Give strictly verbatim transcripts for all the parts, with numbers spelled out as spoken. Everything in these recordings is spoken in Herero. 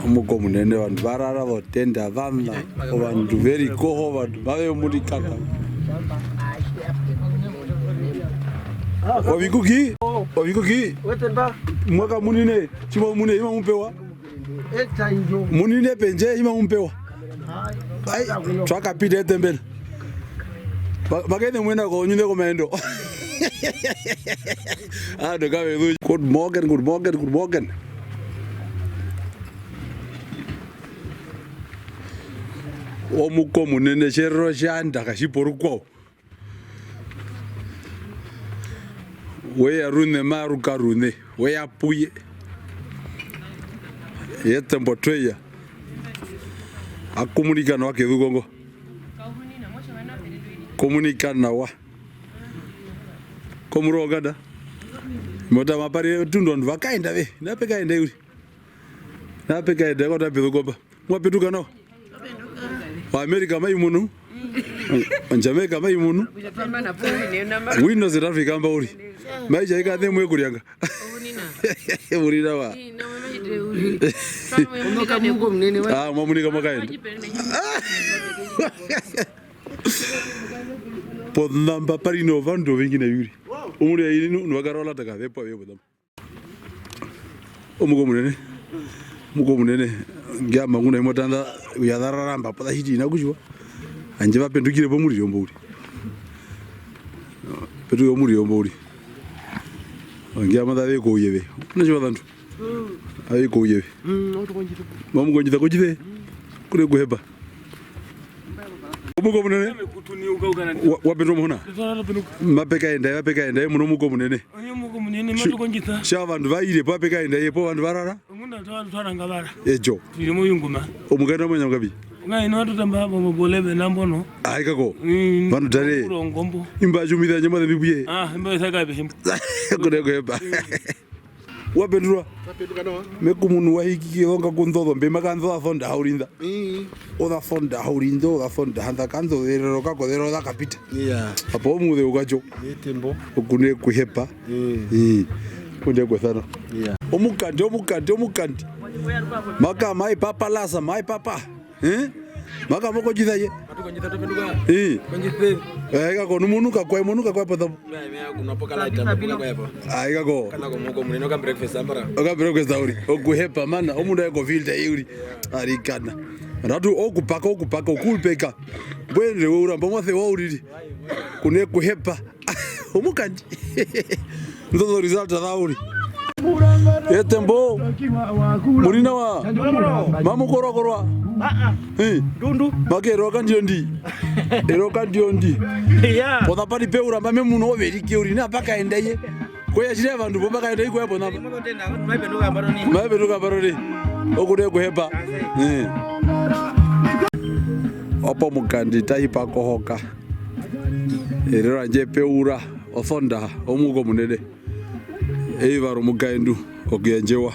Omuko munene, ovandu va rara zotenda, vana, ovandu ve ri koho, ovandu mave munikaka. Ovikuki, ovikuki, mwa kamunine, tji mwa munine, tji mamu pewa. Munine pendje, tji mamu pewa. Ai, twa kapita etembela. Ba-, bakene mwena ko nyune komaendo. Ah, no kabe du. Good morning, good morning, good morning. Omuko munene, tjerero tjanda katjipo rukwao. Weya rune, maruka rune, weya puye. Yetembo tweya. Akumunika nawa kezuko ngo. Kumunika nawa. Komuronganda. Mota mapari tundu ovandu vakaenda ve. Nape kaenda yuri. Nape kaenda kota pezuko mba. Mwa petuka nawa? O America mai munu? O Jamaica mai munu? Wino South Africa mba uri? Mai tja ika ne mwe kurianga. Uri nawa. Ah, mwa munika mwa kaenda. Ponamba pari no vandu ovengi na yuri. Umuri ya iri nu, nu vakara olata ka vepo ve ponamba. Omuko munene. Omuko munene. Ngia manguna imotanda uya zarara mba pada hiti ina kutjiwa. Anje va pendukire po muri ombo uri. Petuke omuri ombo uri. Ngia manda ve ko uyeve. Kuna tjiwa zandu. Ave ko uyeve. Mamu kondjisa kotjise. Kure kuhepa. Omuko munene. Wa, wa pendwa muhona? Mape kaenda, mape kaenda, ye muno omuko munene. Onye omuko munene, matu kondjisa. Tja ovandu va ire, pape kaenda, ye po ovandu va rara? Omuna twa, twa ranga vara. Ejo. Tuli mo yunguma. Omukaendu wa mwanya mukapi? Nga ino atu tamba hapo mo boleve na mbono. Ai kako. Mm. Vandu tare. Kuro ngombo. Imba tjumisa nyama za mbibuye. Ah, imba isa ka bihembo. Kure kuhepa. Wa pendurwa? Twa penduka nawa. Me ku munu wa hikike zongaku nḓo zombe, maka nḓo za sonda haurinda. Mm. Oza sonda haurinda, oza sonda handa kanḓo zerero kako zerero za kapita. Iya. Apo omuze ukacho. Yetembo. Okune kuhepa. Mm. Mm. Kunde kwesana. Iya. Omukandi, omukandi, omukandi. Maka mai papa lasa, mai papa. Eh? Maka moko jitha ye. Atu kondjisa twa penduka. Eh. Kondjisa. Eh, kako nu munu kakwae, munu kakwae pata. Mea, mea, kuna poka light, atu kuna kwa yepo. Ai kako. Kana ko muko munene oka breakfast ambara. Oka breakfast auri. Okuhepa mana, omundu aye ko field aye uri. Arikana. Ratu okupaka, okupaka, okupeka. Bwendre we uramba mwase wa uriri. Kune kuhepa. Omukandi. Ndozo result za uri. Etembo. Muri nawa. Mamu korwa korwa. Eh. Dundu. Make ero kandi ondi. Ero kandi ondi. Ya. Pona pali pe uramba me muno overike uri na paka enda ye. Koya tjiri ovandu mbo mba kaenda iko yapo namba. Mave penduka mbaroni. Mave penduka mbaroni. Okure kuhepa. Eh. Opo mukandi tahi pa kohoka. Erero randje pe ura osonda omuko munene. Eiva romukaendu okuyandjewa.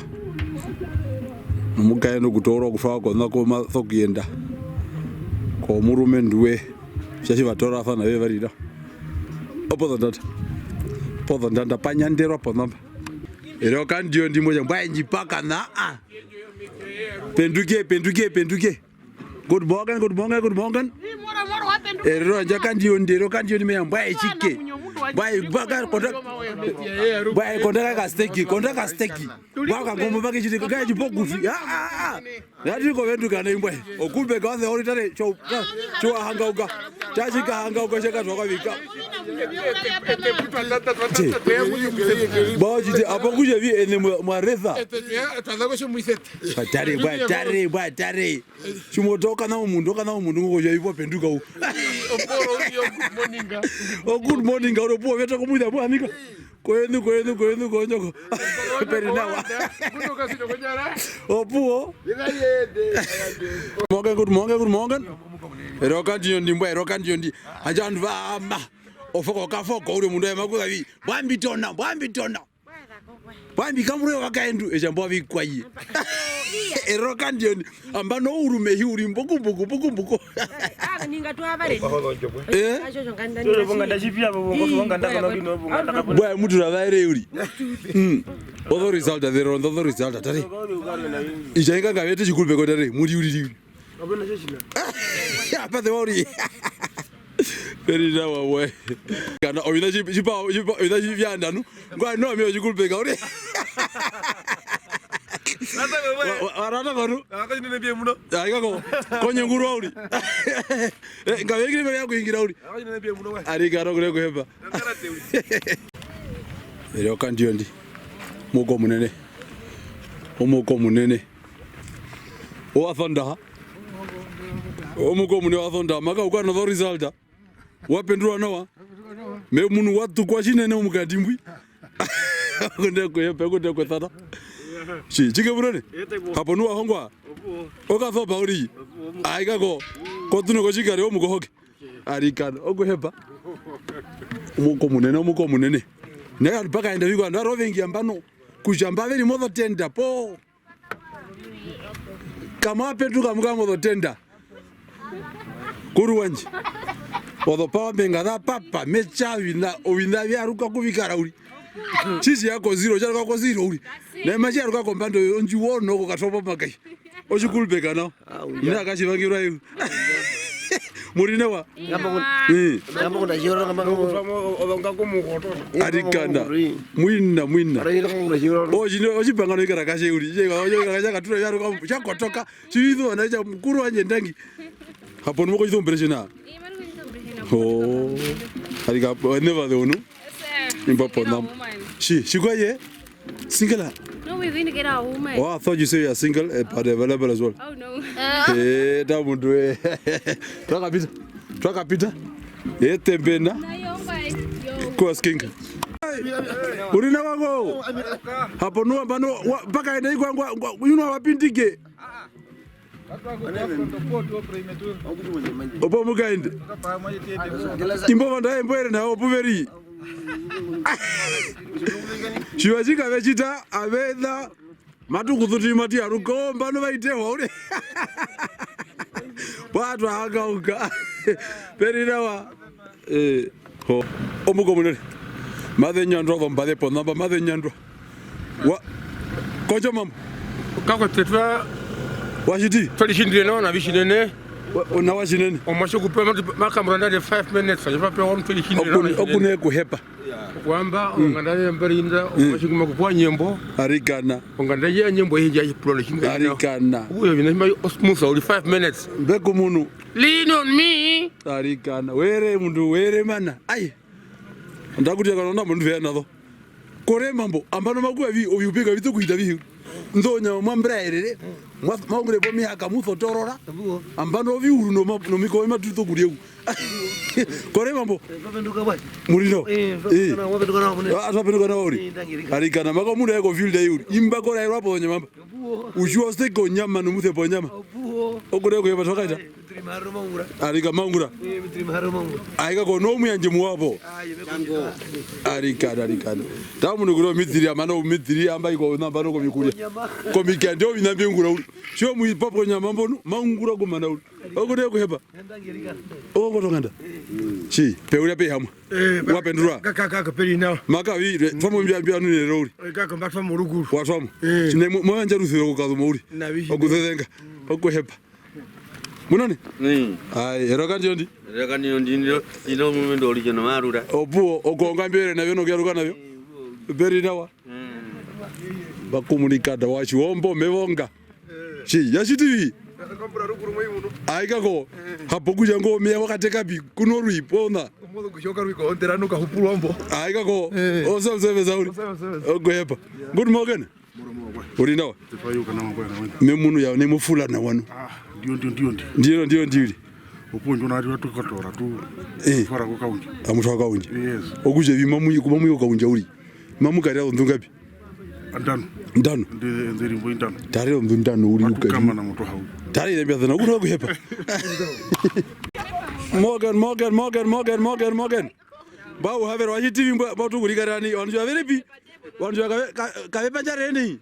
Omukaendu okutoorwa okutwawa kona ko ma sokuyenda. Komurumendu we. Tjatji va toorasana vevari nao. Opo zondanda. Pozondanda pa nyanderwa ponamba. Ero kandio ndimo ja mbwae ndjipaka na a. Penduke, penduke, penduke. Good morning, good morning, good morning. Ero ndja kandio ndi, ero kandio ndi meya mbwae tjike. Mbwae, mbwae konda, mbwae konda ka steki, konda ka steki. Mbwae kangombo mbake tjike, kaya jipokufi. Ah, ah, ah. Nati ko venduka na imbwa. Okumbe ka waze ori tare, tjo, tjo hangauka. Tachi ka hangauka, tjeka twa kwa vika. Bo chiti, apo kuje vi ene mwa, mwa reza. Tare, bwa, tare, bwa, tare. Chimoto kana omundu, kana omundu ngo kuje ipo penduka u. Oh, good morning, uri opuwo veta kumuza mwanika. Koyenu, koyenu, koyenu, konyoko. Peri nawa. Opuwo. Morgan, good morning, good morning. Eroka ndiyo ndi mbwa, eroka ndiyo ndi. Anja vandu va ama. Ofoko kafoko, uri mundu ya makuza vi. Bwambi tona, bwambi tona. Bwambi kamuri wakaendu, eja mbwa vi kwaye. Eroka ndioni. Nambano ourume hi uri mbuku, mbuku, mbuku, mbuku. Ah, ninga tu avare. Eh? Acho chonganda. Tore ninga vonganda shi. Chipi avo, vonganda. Ii, kono kino vonganda. Mbwae mutu ravaere uri. Mm. Ozo result, the rondo, ozo result, tari. Ichaika ngavete chikulu peko, tari. Muri uri, uri. Kapena tjotjina. Apa the worry. Very now, boy. Kana ovina chi-, chipa, chipa, ovina chi-, vya ndanu. Ngwa no, mi ochikulu peka, uri. Wa, wa, wa rata koru. Akajinene pie muno. Aika ko. Konye nguru uri. Eh, ngavekire vya kuingira uri. Akajinene pie muno, we. Ari karo kure kuhepa. Nakarate uri. Ere okandiyo ndi. Muko munene. Omuko munene. Owa Thondaha. Omuko munene wa Thondaha. Maka ukana the result. Wa pendurwa nawa. Me munu wa tukwa tjinene omukandi mbwi. Kunde kuyepe, kunde kwesana. Tji, tjike burone? Hapo nuwa hongwa. Okasopa uri. Aika ko. Kotuno kotjikare omukohoke. Arikana, okuhepa. Omuko munene, omuko munene. Naya paka enda vikwa, ndaro vengi ambano. Kutja mbaveri mozo tenda, po. Kamwa petuka muka mozo tenda. Kuru wandje. Ozo power bank za papa, metja ovina, ovina vya ruka kuvikara uri. Tjitji ya ko zero, tja ruka ko zero uri. Nema tja ruka kombanda ondjuwo noko katopo makai. Otjikulu peka nao. Ah, uya. Ina katjivangirwa iu. Muri nawa? Ngamba kun-, eh. Ngamba kuna tjioro, ngamba kun-, arikana. Muri. Muina, muina. Ara ira kuna tjioro. Oh, tjino, otjipangano ikara kashe uri. Tjeka, tjeka, tjeka, tura yaro kwa, tjakotoka. Tjivizo, na tja mukuru wandje ndangi. Hapo nuko izo operation na. Oh. Arika, never the one. Imba pona. She, she go ye? Single? No, we're going to get a woman. Oh, I thought you said you are single, eh, but available as well. Oh, no. Eh, ta muntu, eh. Twakapita. Twakapita. Eh, tembena. Kwa skinga. Uri na wako. Hapo nuwa mbano, wa, paka ende ikwa ngwa, ngwa, you know, wapindike. Opo mukaende. Imbo vandu aye mbo ere nao opu veri. Tjiva tjika ve tjita, aveza, matu kuzuti mati aruka, o, mbano vaitehwa, ure. Pwa twa hakauka. Peri nawa. Eh, ho. Omuko munene. Maze nyandwa zombaze ponamba, maze nyandwa. Wa, kondjo mambo. Kako tetwa. Wa tjiti? Twa li tjindire nawa na vi tjinene. Wa, na wa tjinene. Omuatje kupe matu, makambura ndale five minutes, aje pape wa mtu li tjindire nawa na vi tjinene. Okune kuhepa. Kuamba, mm, onganda ya mbere inda, mm, omuatje kuma kupwa nyembo. Arikana. Onganda ya nyembo ye ya pulona tjindire nawa. Arikana. Uyo vina hima osmusa uli five minutes. Mbeku munu. Lean on me. Arikana. Were mundu, were mana. Ai. Ndakuti kana na mundu veya nazo. Kore mambo, ambano makuwa vi, oviupika vito kuita vi. Ndo nyama mwambra erere. Mwa, maungure po mihaka musotorora. Ambano oviuru no ma, no mikowe matuto kurieu. Kore mambo. Muri no? Eh, eh. Ah, twa penduka nawa uri. Eh, ndangi rika. Arikana, maka mundu yako field ayuri. Imba kora erwa po nyama mba. Uchiwa steko nyama no musepo nyama. Okure kuyepa twakaita. Arika maungura. Arika kono omuyandje muwavo. Arika, arika. Tamu ni kuri omitiri, amana omitiri, amba iko namba no komikulya. Komikandi ovina mbiungura uri. Sio muipapo nyama mbono, maungura kumana uri. Okuri okuhepa. Oko tonganda. Tji, peurya pe hamwa. Eh, wa pendurwa. Kaka, kaka, peri nawa. Maka vi, re, twamo mbia, mbia nune ro uri. Eh, kaka, mba twamo rukuru. Wa twamo. Eh. Tjine mo, mo yanja rusiro kukazuma uri. Okuzezenga. Okuhepa. Munane? Mm. Ai, eroka ndjo ndi? Eroka ndjo ndi, ndjo, ino mumendo uli kena marura. Opuwo, okonga mbere navyo nokuyaruka navyo? Very nawa. Mm. Bakomunikada wa Tjiwombo mevonga. Tji, ya tjiti vi? Ai kako, hapo kutja ngo meya wakateka pi, kuno rui, pona. Ai kako, eh, o self service auri. O self service. Okuhepa. Good morning. Uri nawa? Me munu ya, ne mufula na wanu. Ah, ndio, ndio, ndio, ndio. Ndio, ndio, ndio. Opuwo ndjo nari watu katora tu. Eh. Twara ko kaunja. Amutwa kaunja. Yes. Okutja vi mamu, kumamu yo kaunja uri. Mamu kari azo ndungapi? Ndano. Ndano. Nde, nde rimbo indano. Tare ondo ndano uri uka. Kama na moto hau. Tare ile mbiazana, okutwa kuhepa. Morgan, Morgan, Morgan, Morgan, Morgan, Morgan. Mbau havera wa G T V mbwa, mbau tukurikara ni, wandu wa verepi? Wandu wa kave, ka-, kave pandjare ni.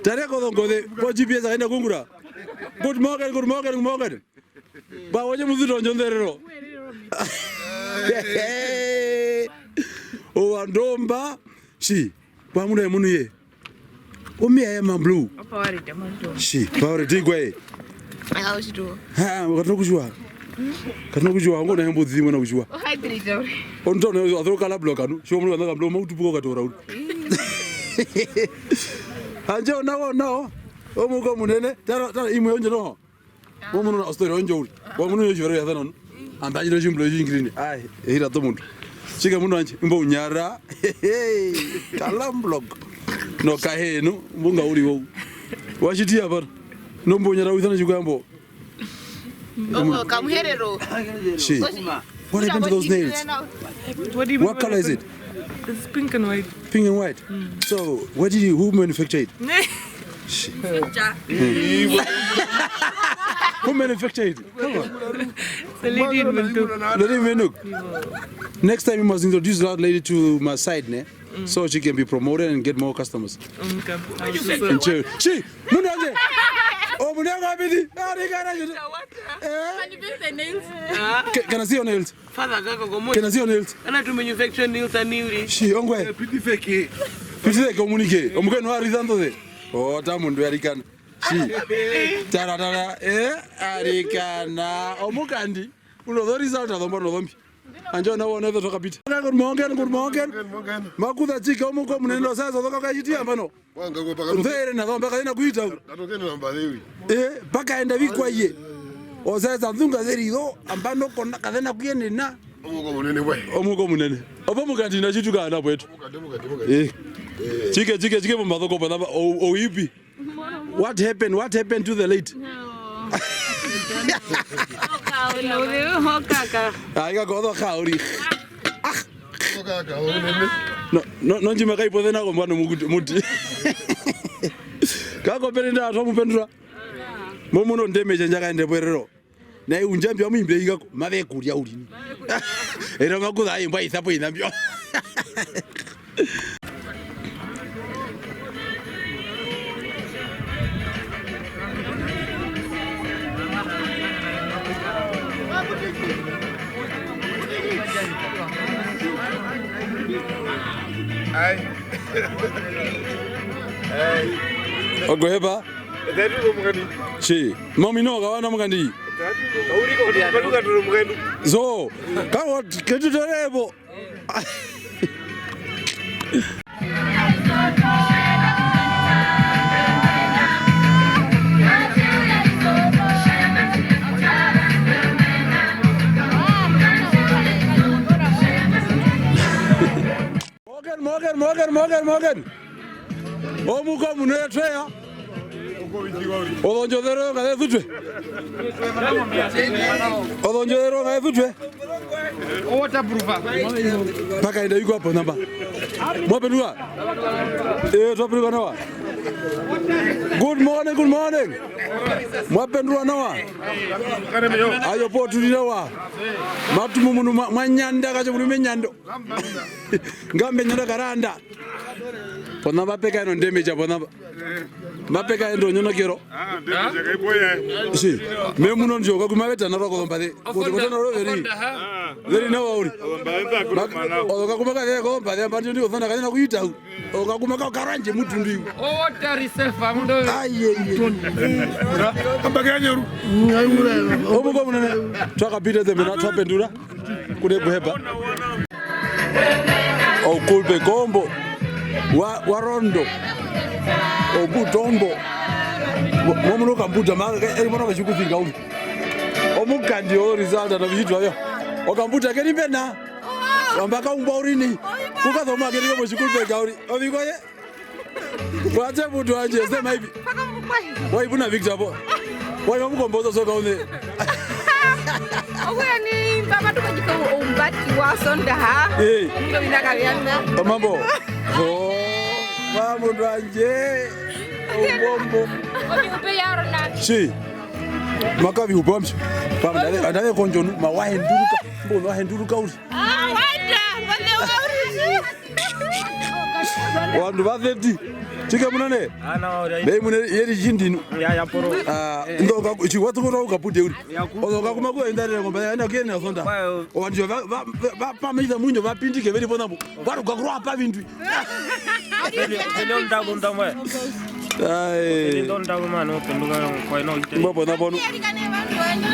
Tara kozongoze, po G P S akaenda kungura. Good morning, good morning, good morning. Ba, waje muzuto ndjo nderero. Ovandu mba, tji, kwa muna ye munu ye. Omeya ya ma blue. Opa wareta mwanto. Tji, pa wareta igwa ye. Aka ushituo. Ha, katino kutjiwa. Katino kutjiwa, ngo na hembo zimwe na kutjiwa. O hydrate uri. Onto na azo kala block anu. Sho munu kana block, mautu puko katora uri. Anje ona ona. Omuko munene. Tara, tara imwe onje no. Wa munu na story ondjo uri. Wa munu yo shivero ya thanano. Amba ajino shimblo yingirini. Ai, ehira to mundu. Tjike mundu wanje, imbo unyara. Kalamblock. No kahenu, mbunga uri wo. Wa tjiti ya para. No mbo unyara withana tjikwambo. Omo kamuherero. Shi. What happened to those nails? What do you mean? What color is it? It's pink and white. Pink and white. So, where did you, who manufactured it? Future. Who manufactured it? Come on. It's a lady in Windhoek. Lady in Windhoek. Next time you must introduce that lady to my side, ne? So she can be promoted and get more customers. Okay. I'll do so. She, mundu wanje. Oh, mundu wangu apiti. Ah, ni kana jini. Eh? Can you fix the nails? Can I see your nails? Father, kako komo. Can I see your nails? Ana tu manufacture nails anyway. Shi, ongwe. Piti fake. Piti fake, omunike. Omukeno wa rizando de. Oh, ta mundu arikana. Shi. Tara, tara. Eh, arikana. Omukandi. Uno the result of the zombi. Anjo na wona ezo tokapita. Good morning, good morning. Good morning. Makuza tjike omuko munene osaza zoka kashiti ambano. Wanga kwa paka. Nzere na zomba kazina kuita. Katokene na mbazewi. Eh, paka enda vikwa ye. Osaza nzunga zeri zo ambano kona kazina kuyenena. Omuko munene bwe. Omuko munene. Opo mukandi na chitu kana pwetu. Mukandi, mukandi, mukandi. Eh. Chike, chike, chike pomazoko panapa. O, o ipi. What happened? What happened to the late? No. Okaka. Ai, kako ozo kauri. Ah. No, no, no, ndjima kai poze nako mbano mukuti, muti. Kako pere nda atwa mupendura. Momuno ndeme chenja kaende pwerero. Naye undjambi wa mwimbe ikako, mave kurya uri. Era makuza aye mbwa isapo ina mbyo. Ai. Ai. Ogoheba. Tji, mami no kawana mukandi. So, kawa ketu torepo. Morgan, Morgan, Morgan, Morgan, Morgan. Omuko muno etweya. Ozondjo zero nga zesutwe. Ozondjo zero nga zesutwe. Paka enda yuko hapo namba. Mwapenduka? Eh, twapenduka nawa. Good morning, good morning. Mwapenduka nawa. Ayo po tuli nawa. Matumu munu mwa, mwa nyanda kacho munu menyando. Ngambe nyanda karanda. Pona mapeka eno ndeme cha pona. Mapeka endo nyonokero. Si, me muno njo kakumaveta naro kozombaze. Kotena ro veri. Veri nawa uri. Ozo kakumaka veri kozombaze, amba ndio kozana kanyana kuita. Okakuma ka karanje mutundu iwe. Owatari sefa mundo. Aye, ye. Ambake anyoru. Omuko munene. Twakapita zembe na twapendura. Kune kuhepa. Okulpe kombo. Wa, wa rondo. Obutombo. Momuno kambuta ma, eri mwana kashikuzinga uri. Omukandi o result na vihitwa vyo. Okambuta keri mbena. Wamba kaumba urini. Kukazoma keri moshikulu peka uri. Ovikoye. Kwache mutu wanje, sema ipi. Wai puna Victor po. Wai mamukombozo soka une. Okuya ni mbaba tukajika umbati wa sonda ha. Eh. Ndo ina kaviana. Omambo. Oh. Wa mutu wanje. Umbombo. Omi upe yarona. Si. Makavi upamsi. Pamdale, andale konjonu, mawahenduruka. Mbo wahenduruka uri. Ah, wanda, wanda uri. Ovandu va thirty. Tjike munene? Ah, nawa, uri ai. Mbe munene, yeri tjindinu. Ya, ya, poro. Ah, ndo ka, tji watu kota ukapude uri. Ya, ku- Ozo kakuma kuwa indarira ngomba, ya, enda kuyene asonda. Wa- Ovandu va, va, va, va, pama iza muinyo, va pindike, veri pona mbo. Waru kakurwa pa vindu. Pele, pele ondaku ndamwe. Ai. Pele ondaku mano, penduka kwa ino ite. Mbo pona pono.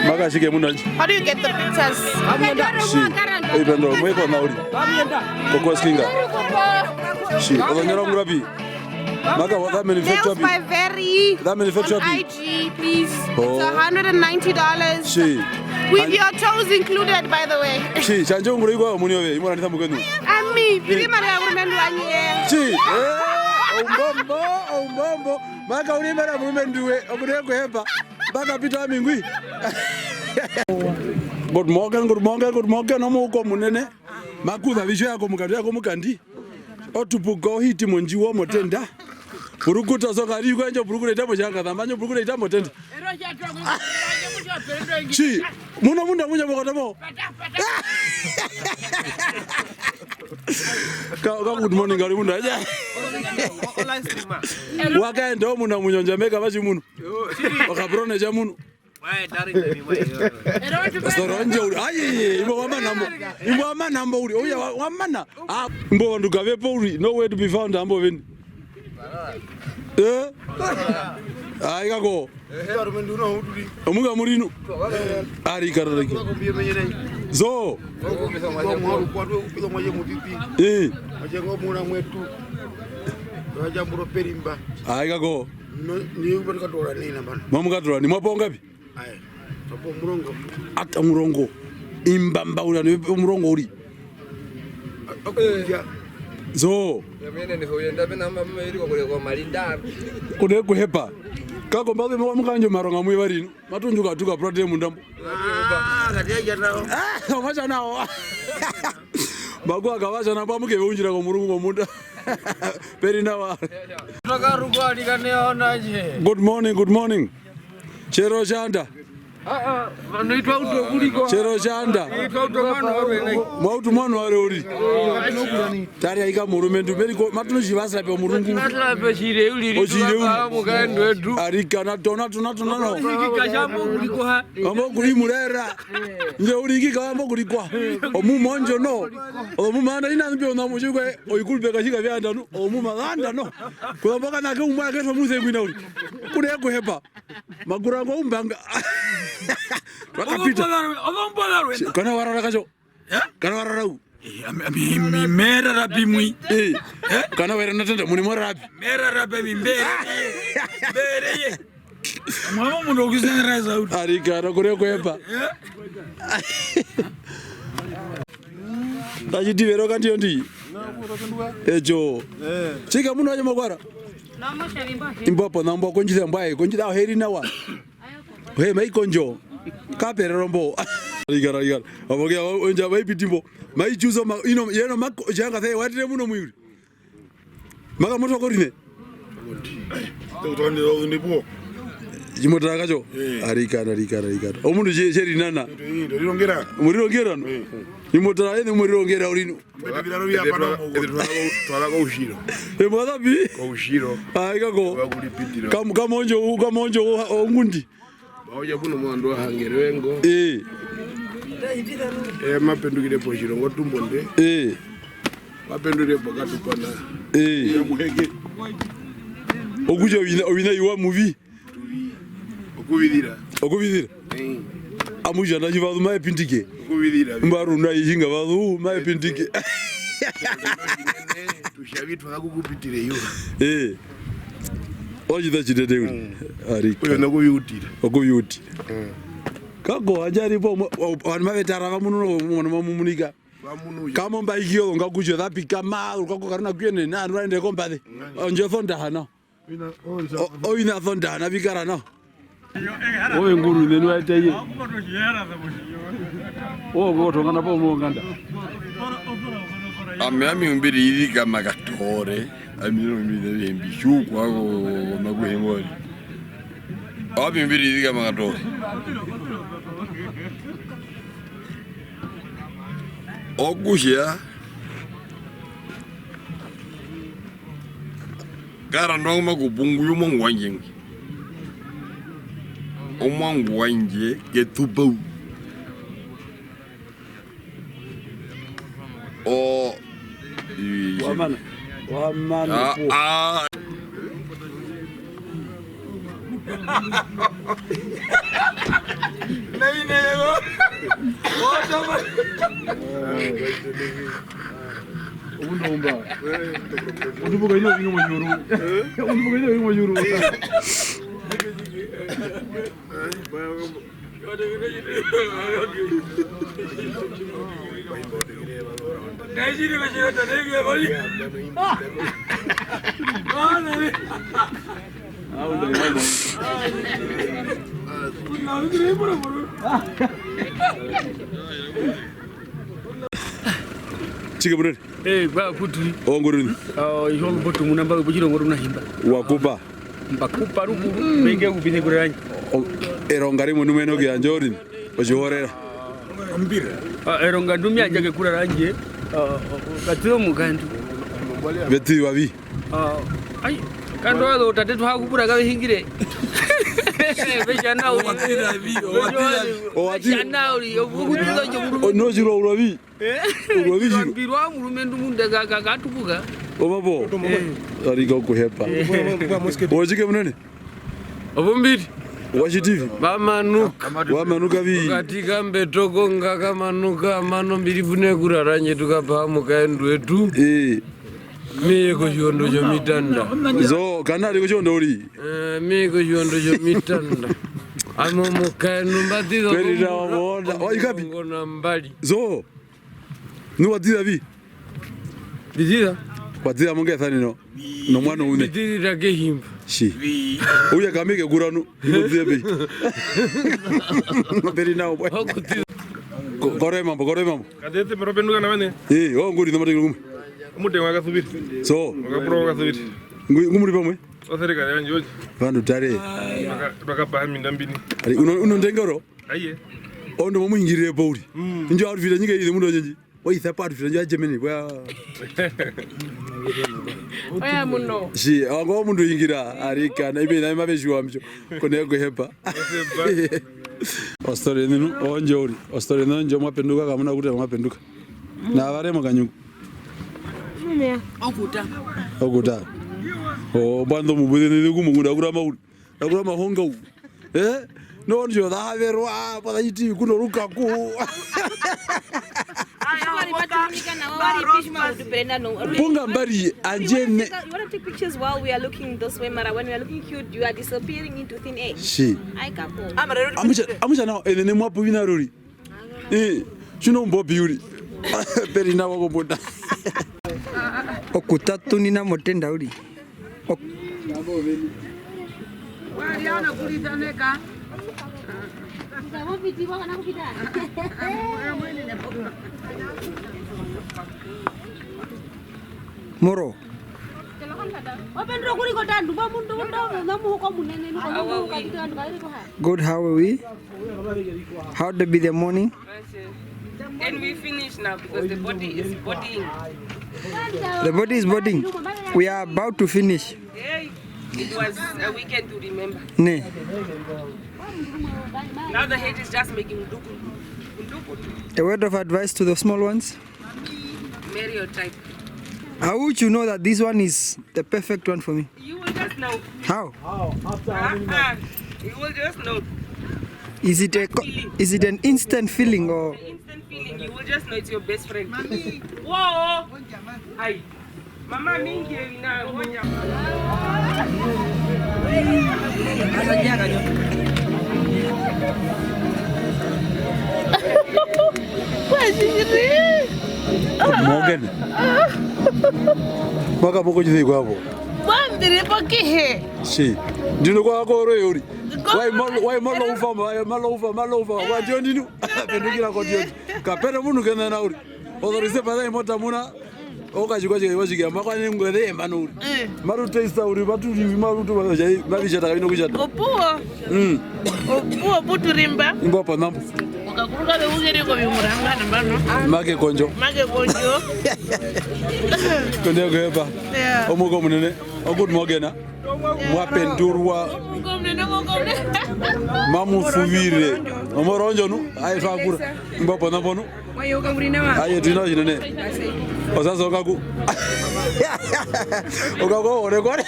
Maka tjike munene. How do you get the pictures? Shi. Ei pendo, mwe kona uri. Koko skinga. Shi, ozonyora ngurapi? Maka, that manufacture Nails by Very. That manufacture on I G, please. Oh. It's a hundred and ninety dollars. Shi. With your toes included, by the way. Shi, tjandje ungura ikwa omuni ove, imwe ranisa mukenu. Ami, piri mari ya kurumendo anye. Shi, eh, umbombo, umbombo. Maka uri mara murumendu we, okune kuhepa. Maka pita amingwi. Good morning, good morning, good morning, omuhuko munene. Makuza visho yako mukati yako mukandi. Otupuka ohiti mondjiwo motenda. Purukuta soka ri kwenjo purukuta itamo shanga zambanjo purukuta itamo tenda. Shi, muno munda munyo mokotamo. Ka, ka good morning kali munda. Wakaenda omuna munyo njameka vashi muno. Okabrone cha muno. Soro nje uri. Ayi, imbo wamana mbo. Imbo wamana mbo uri. Oya wa-, wamana. Ah, imbo vandu kavepo uri. Nowhere to be found ambo veni. Eh? Ayi kako. Omuka murinu. Ari kararaki. So. Eh. Ayi kako. Mamukatora ni mwapo ngapi? Aya, twapo omurongo. Ata omurongo. Imbamba uri, anu omurongo uri. Okulya. Zo. Kune kuhepa. Kako mbazu mwa mukandjo maronga mwi varino. Matunjuka tuka prate mundambo. Ah, kati ya nao. Ah, omacha nao. Makuwa kavacha na pamuke veunjira komurungu komunda. Peri nawa. Takaruka alikane ona je. Good morning, good morning. Chero chanda. Ah, ah, vanoitwa uto kuliko. Chero chanda. Itwa uto mwana wale nai. Mwautu mwana wale uri. Tari aika murumendu, beriko, matuno chivasa pe murungu. Matula pe chire uli. Ochire uli. Mukaendo edu. Arika, na tona, tona, tona, no. Iki kashambo kuliko ha. Ambo kuri murera. Nje uri iki kawambo kuliko. Omumonjo no. Omumanda ina mbi ona muchikwe, oikulpe kashika vyanda no. Omumanda no. Kulamboka na ke umwa ke to muze kwina uri. Kune kuhepa. Makurango umbanga. Twakapita. Ovombola rwe, ovombola rwe. Kana warara kacho. Eh? Kana warara u. Eh, ami, ami, mi merara pi mwi. Eh. Eh? Kana wera natenda muni mwarara pi. Merara pe mi mbere. Mbere ye. Mama mundu okusengereza uti. Arika, no kure kwepa. Eh? Tachitivero kandiyo ndi. Echo. Eh. Chika muno aje makwara. Imbo hapo na mbo konjira mbwae, konjira heri nawa. He maikonjo. Kaperero mbo. Rigara, rigara. Aboke onja maipitimbo. Maichuzo ma ino yeno mako janga se watire muno muyuri. Maka moto korine. Totwande ondi po. Jimotara kacho. Eh. Arikana, arikana, arikana. Omundu je jeri nana. Ndo ndo rirongera. Murirongera no. Eh. Imotara ene murirongera urino. Mbete biraro bya pano. Twala ko ushiro. Emwaza pi? Ko ushiro. Ai kako. Wa kulipitiro. Kam kamonjo u kamonjo ongundi. Baoja kuno mwandu wa hangere wengo. Eh. Eh, mapendukire po shiro ngo tumbo nde. Eh. Mapendukire po katupana. Eh. Ya muheke. Okuja ovina ovina iwa muvi. Okuvizira. Okuvizira. Eh. Amuja na chivazu mae pindike. Okuvizira. Mbaru na ijinga vazu mae pindike. Tushavitwa kakukupitire yo. Eh. Ochita chitete uri. Mm. Arika. Uyo nokuviutira. Okuviuti. Mm. Kako anjari po vanhu mavetara vamununo mwana mamumunika. Vamunuyo. Kamo mbaikio ngakutjo zapika ma kako karuna kuyene na rwende kombaze. Mm. Onjo thonda hana. Ina, o, isa, o, o, ina thonda na vikara na. Owe nguru nenu aiteye. Owo kotongana po monganda. Ami, ami umbiri izika makatore. Ami no mi de mbi shuku ako makuhengori. Ami umbiri izika makatore. Okushia. Karanda ongoma kopungu yomuangu wandje ngwi. Omuangu wandje Ketupau. O, i, wamana. Wamana. Ah, ah. Omundu umba. Utupuka ino vinyo manyuru. Utupuka ino vinyo manyuru. Tjike munene? Eh, kwa kuturi. Ongoruni. Oh, ihongo botu munamba kuchiro ngoruna himba. Wakupa. Mba kupa rukuru, mbe ke kupine kura randje. O, eronga rimwe nu mena okuyandja orini, otjihorera. Ah, eronga ndu me yandja kekura randje, ah, katiro mukandu. Veti vavi. Ah, ai, kandu azo tate tu ha kupura kave hingire. Ve tja nao uri. Owatira vi, owatira vi. Owatira. Ve tja nao uri, ovu-, okutira otjo muru. O, no, tjiro uravi. Eh? Urwa vi tjiro. Mbirwa murumendu munda ka, ka, katupuka. Ovapo? Eh. Arika okuhepa. Eh. Otjike munene? Opumbiri. Watjiti vi? Vamanuka. Wamanuka vi? Okati kambeto konga kamanuka, amano mbiri pune kura randje tukapaha mukaendu wetu. Eh. Meye kotjiondo tjomitanda. Zo, kanari kotjiondo uri? Eh, meye kotjiondo tjomitanda. Ame omukaendu mba ṱiza. Peri nawa kombunda. Waikapi? Ngona mbari. Zo. Nu wa ṱiza vi? Mbi ṱiza. Wa ṱiza mongethaneno nomwana umwe. Mbi ṱiza kehimba. Tji. Uya kame kekura nu, ino ṱiza pi? Peri nawa, bwa. Ko-, kore mambo, kore mambo. Katete, pero penduka na vene. Eh, oh, nguri no matengero kumwe. Omutengo wa Kasuviri. So. Wakapura wa Kasuviri. Ngu-, ngu muri pamwe? Osereka yandje oje. Vandu tare. Baka, baka paha minda mbini. Ari, uno, uno ndengero? Aiye. Ondo momuhingirire po uri. Mm. Indjo outfit nyika iri mundu onyenji. Waisa pa outfit ndjo ya Germany, bwa. Oya muno. Tji, awa ngo mundu ingira, arika, na ibe na mabe shuwa mcho. Kone kuhepa. Kuhepa. Ostori ninu, ondjo uri. Ostori ninu, ondjo mwa penduka, kamuna kuti mwa penduka. Na vare mokanyungu. Okuta. Okuta. O, bando mubuze nini kumukunda kura mauri. Nakura mahonga u. Eh? No, ndjo za haverwa, pa za iti, kuno rukaku. Punga mbari, andjene. You wanna take pictures while we are looking this way, mara? When we are looking cute, you are disappearing into thin air. Tji. Ai, kapo. Amucha, amucha nao, ene ne mwapu vina ruri. Eh, tjino mbopi uri. Peri nawa kombunda. Okutatunina motenda uri. Ok. Moro. Good, how are we? How to be the morning? Then we finish now because the body is bodying. The body is bodying. We are about to finish. Hey, it was a weekend to remember. Ne. Now the head is just making mduku, mduku. A word of advice to the small ones? Marry your type. How would you know that this one is the perfect one for me? You will just know. How? How? After how many months? You will just know. Is it a co-, is it an instant feeling or? An instant feeling. You will just know it's your best friend. Whoa! Ai. Mama mingi na ngoja. Morgan. Maka moko jithe kwabo. Bambire pokihe. Si. Ndino kwa koro yori. Wai malo, wai malo ufa, wai malo ufa, malo ufa. Wa ndio ndino. Pendukira kwa ndio. Kapere munu kena na uri. Ozorise pa za imota muna. Okatjikwatje kaiwa tjike, amakwane ngwere emana uri. Eh. Maru taste uri, maturi, marutu, maru tjai, maru tjata, kavino kutjata. Opuwo. Mm. Opuwo puturimba. Imbo pa nambo. Kakuru kave ugere koviungura hanga nambano. Make kondjo. Make kondjo. Kondjo kuhepa. Yeah. Omuko munene. Oguten Morgen. Mwa pendurwa. Omuko munene, omuko munene. Mamu suvire. Omoro ondjo nu. Aye twakura. Mbo pona pono. Aye twina tjinene. Osasa okaku. Okaku ore kore.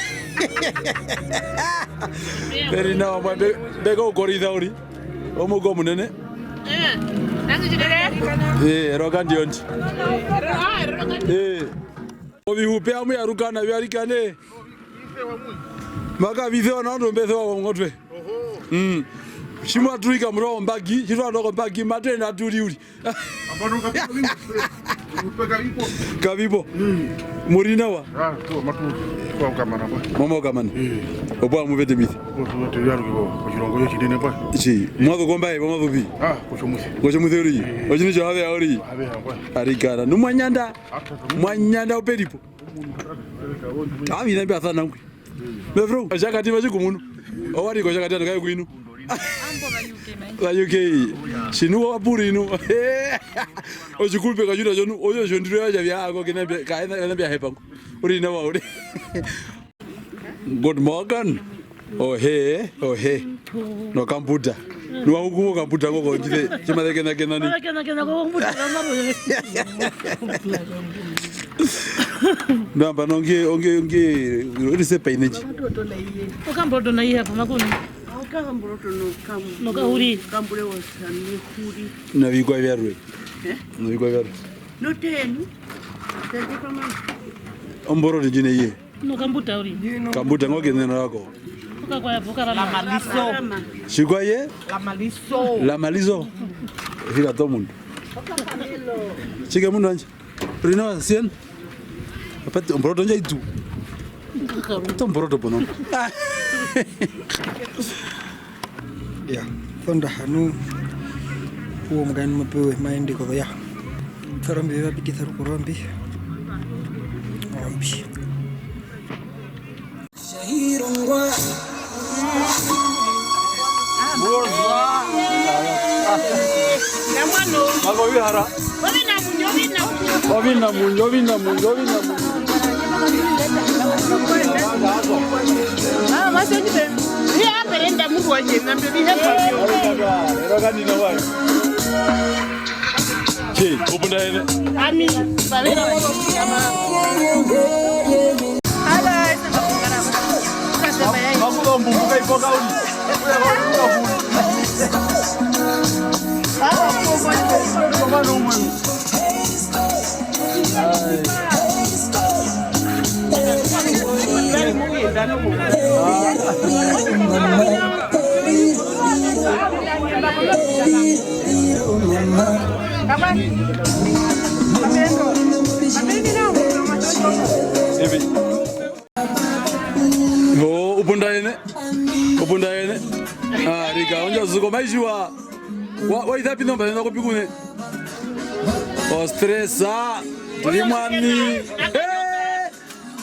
Peri nawa mwa be-, beka ukorisa uri. Omuko munene. Eh, nangu tjinene. Eh, eroka ndiondi. Eh. Ovihupe amu yaruka navyo arikane. Maka visewa na ndo mbesewa wa ngotwe. Mm. Shimwa turika muro mbagi, shitwa ndo mbagi, matena turi uri. Ambano kavipo. Kavipo. Mm. Muri nawa? Ah, to, matu, kwa ukamana kwa. Mama ukamana. Eh. Opo amuvete bisi. Opo tuwete yaruka kwa, kwa tjirongo yo tjinene kwa. Chi, mwazu kombaye, mwazu pi? Ah, kotjomuise. Kotjomuise uri? Eh. Otjini tjo have ya uri? Have ya kwa. Arikana. Numwanyanda. Mwanyanda uperipo. Avi na mbia sana ngwi. Mevrouw, Oshakati matji ku munu. Owa ri kOshakati anu kaye kwinu. Ambo va U K mai. Va U K. Shinu wa puri nu. Otjikulupe katjuna tjonu, oyo tjondiro ya tjavya ako kena mbia, kaena, kena mbia hepa ngo. Uri nawa uri. Good morning. Ohe, ohe. No kambuta. Nuwa huku ngo kambuta ngo kondjise. Chima de kena kena ni. Kena kena ko kambuta kama. Namba nonge, onge, onge, uri se paine chi. Okamboroto na ihe apa makuni. Okamboroto no kam-, no kahuri. Kambure wa sani huri. Na vikwa vyarwe. Eh? Na vikwa vyarwe. No tenu. Tende kama. Omboroto ndjine iye. No kambuta uri. Kambuta ngo kenena lako. Uka kwa yavuka la maliso. Shikwa ye? La maliso. La maliso. Hira to mundu. Chike mundu anje. Rino sien. Apati omboroto nja itu. To mboroto pono. Ya, Sondaha nu, uwo mukandi mapewe maende kozoya. Twarombi vevapitisa rukurombi. Ombi. Mako vihara. Ovina munyo, ovina munyo. Ovina munyo, ovina munyo, ovina munyo. Ah, mas eu disse, e a aprenda muito hoje, na bebida. Ero kanina wayo. Che, upunda ene. Ami, pavera. Makulo mbuku kaipoka uli. Evi. Ho, upunda ene. Upunda ene. Ah, rika, onja zuko maishiwa. Wa, wa itha pino mba nenda kupikune. O stressa. Tuli mwani. Eh!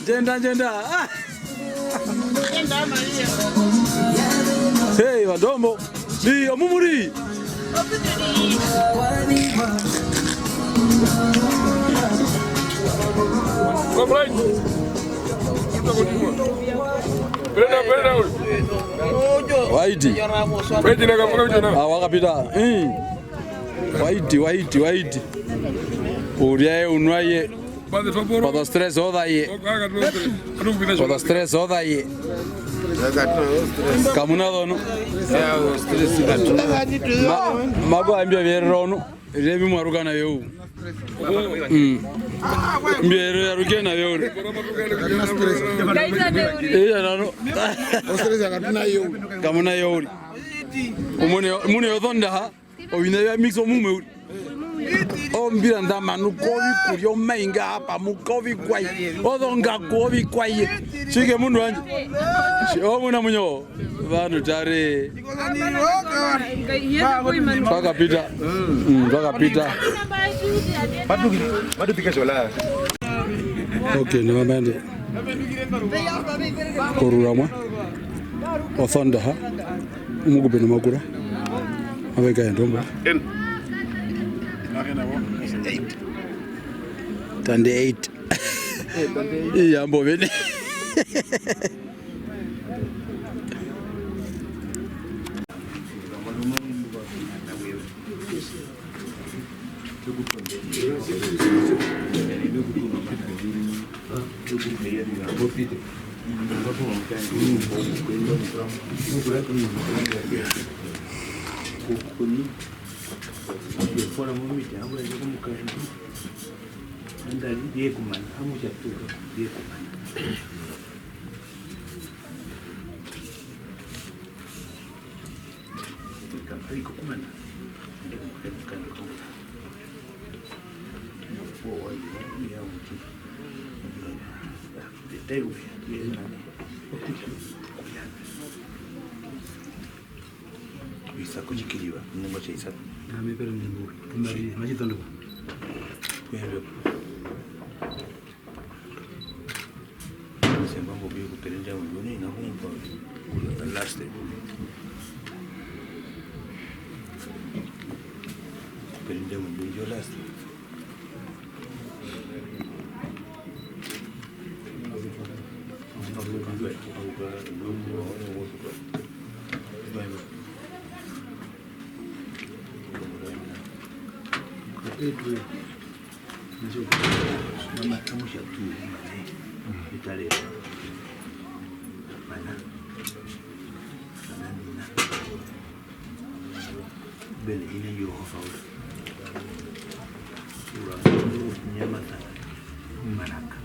Njenda, njenda. Ah! Hey, vandombo. Ni omumuri. Brenda, Brenda, uri. Waiti. Waiti na kamuka ujana. Ah, wakapita. Mm. Waiti, waiti, waiti. Uryaye, unwaye. Pato stress odaye. Pato stress odaye. Kamuna dono. Ma, mako ambia vierero no. Rebi mwaruka na yo. Mm. Mbia ero ya ruke na yo. Iya nano. Kamuna yo. Umune, mune yo Sondaha. Ovina vya mix omumwe uri. Ombira nda manuka, ovikurya, omainga apa muka, ovikwaye, ozongaku, ovikwaye. Tjike mundu wandje. Tji-, omuna munyo. Vanhu tare. Twakapita. Mm, twakapita. Matu-, matupika shola. Okay, ni mama yande. Koruramwa. Osondaha. Umukupe nomakura. Ave kaenda ombo. Tande eight. Iya, mbo vene. Isa kutjikiriva, nungo tja isa. Ami pera ndimbo, tumari, machitondo. Kuya. Semba mbo kuyo kuperenda munduni na kumpa last. Kuperenda munduni yo last. Mama, kamusha tu, mane. Itale. Mana. Mana, nina. Bene, ine Yehova uri. Ura, nyamata. Manaka.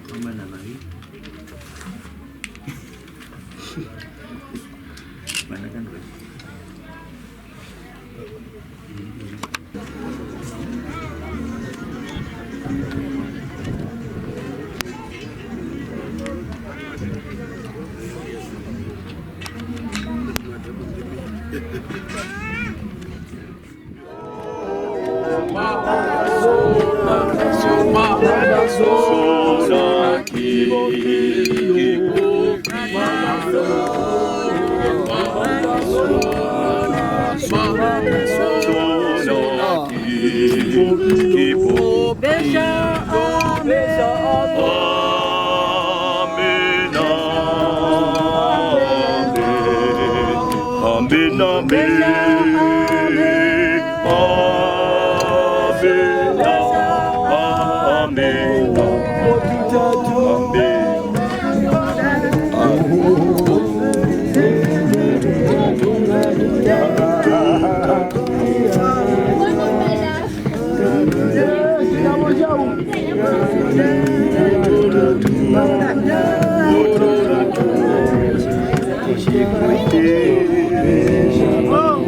Mama na mami. Manaka ndo. Amen, amen. Amen. Amen. Amen.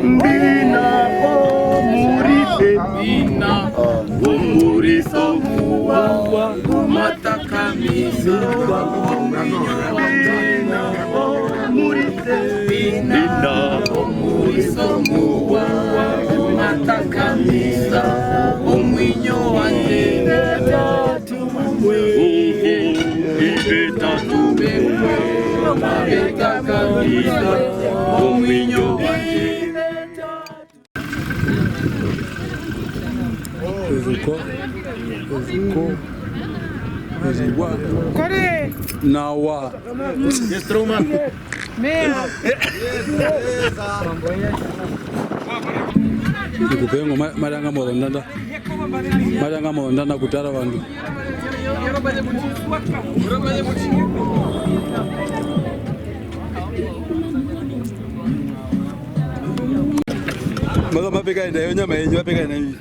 Mbina omuripe, mbina omuriso muwa, kumatakamisa, mbina omuripe, mbina omuriso muwa, kumatakamisa, omuinyo wandje. Ezuko, ezuko, ezuko. Kore. Nawa. Yes, strong man. Mea. Ikupengo ma-, maranga mozondanda. Maranga mozondanda kutara vandu. Maza mapeka enda, yo nyama yenyu mapeka enda.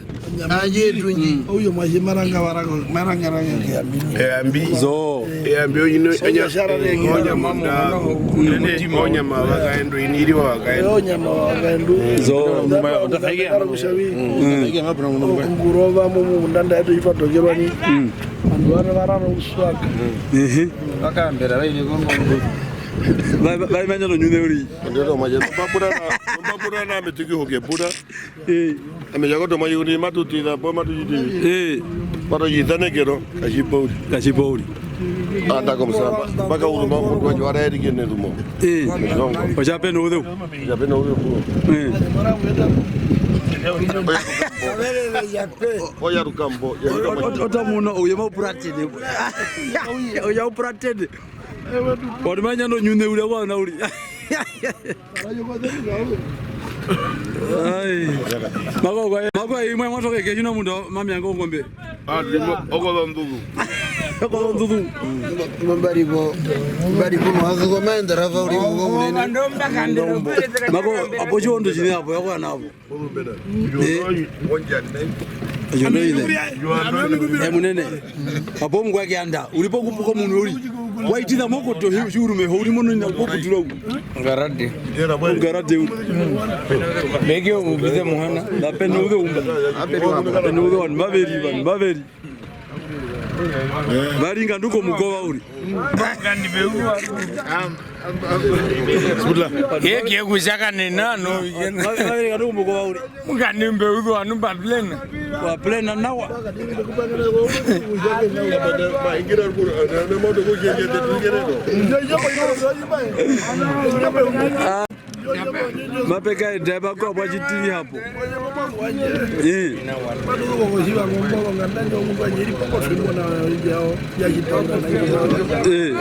Aye, tunyi. Uyo mwaje maranga barako, maranga ranga ke ambi. Eh, ambi. Zo. Eh, ambi, oyo ino, onya-, eh, onyama munda. Onyama wakaendu, iniri wakaendu. Onyama wakaendu. Zo. Nduma, nduma, nduma. Kushavi. Mm. Ngurova mu munda nda yetu ifa tokerwa ni. Mm. Vandu vana varara uswaka. Ehe. Vakambera vaine kongo. Va, va, va, manya no nyune uri. Ndio mwaje. Mbapura na, mbapura na metiki hoke pura. Eh. Ame jakoto maji kuti matutira po matujitiri. Eh. Matujitane kero, kachipauri. Kachipauri. Ata komusamba, mbaka uruma omundu wandje wa raerike nerumo. Eh. Mezongo. Otja pe nouzeu. Otja pe nouzeu. Eh. Oya rukambo, ya rukambo. Ot-, ot-, ota muno, uye mau puratene. Uye mau puratene. Wari manya no nyune uri, awa na uri. Ai. Mako kwa, mako imwe mwa toke ke tjina mundu mami yango ngombe. Ah, ndimo, oko zonduzu. Oko zonduzu. Mbari bo, mbari bo, mwa zuko maendera va uri mugo munene. Mako, apo tjiondo tjine apo, yakwa na apo. Eh. Eyo ndo ine. Eh, munene. Apo mukwa kianda, uri po kupuka mundu uri. Waitira moko to hiu, hiu rume, ho uri mono ina, po kutira u. Ngarade. Ngarade u. Meke u bize muhana. Na pe nouze umba. Pe nouze wani, mbaveri, wani, mbaveri. Vari nga nduko mukova uri. Ye ke kutjakanena, no. Vari nga nduko mukova uri. Mukandi mbe uzwa nu mba plena. Wa plena nawa. Mapeka e driver kwa bwa tjitiri hapo. Eh. Eh.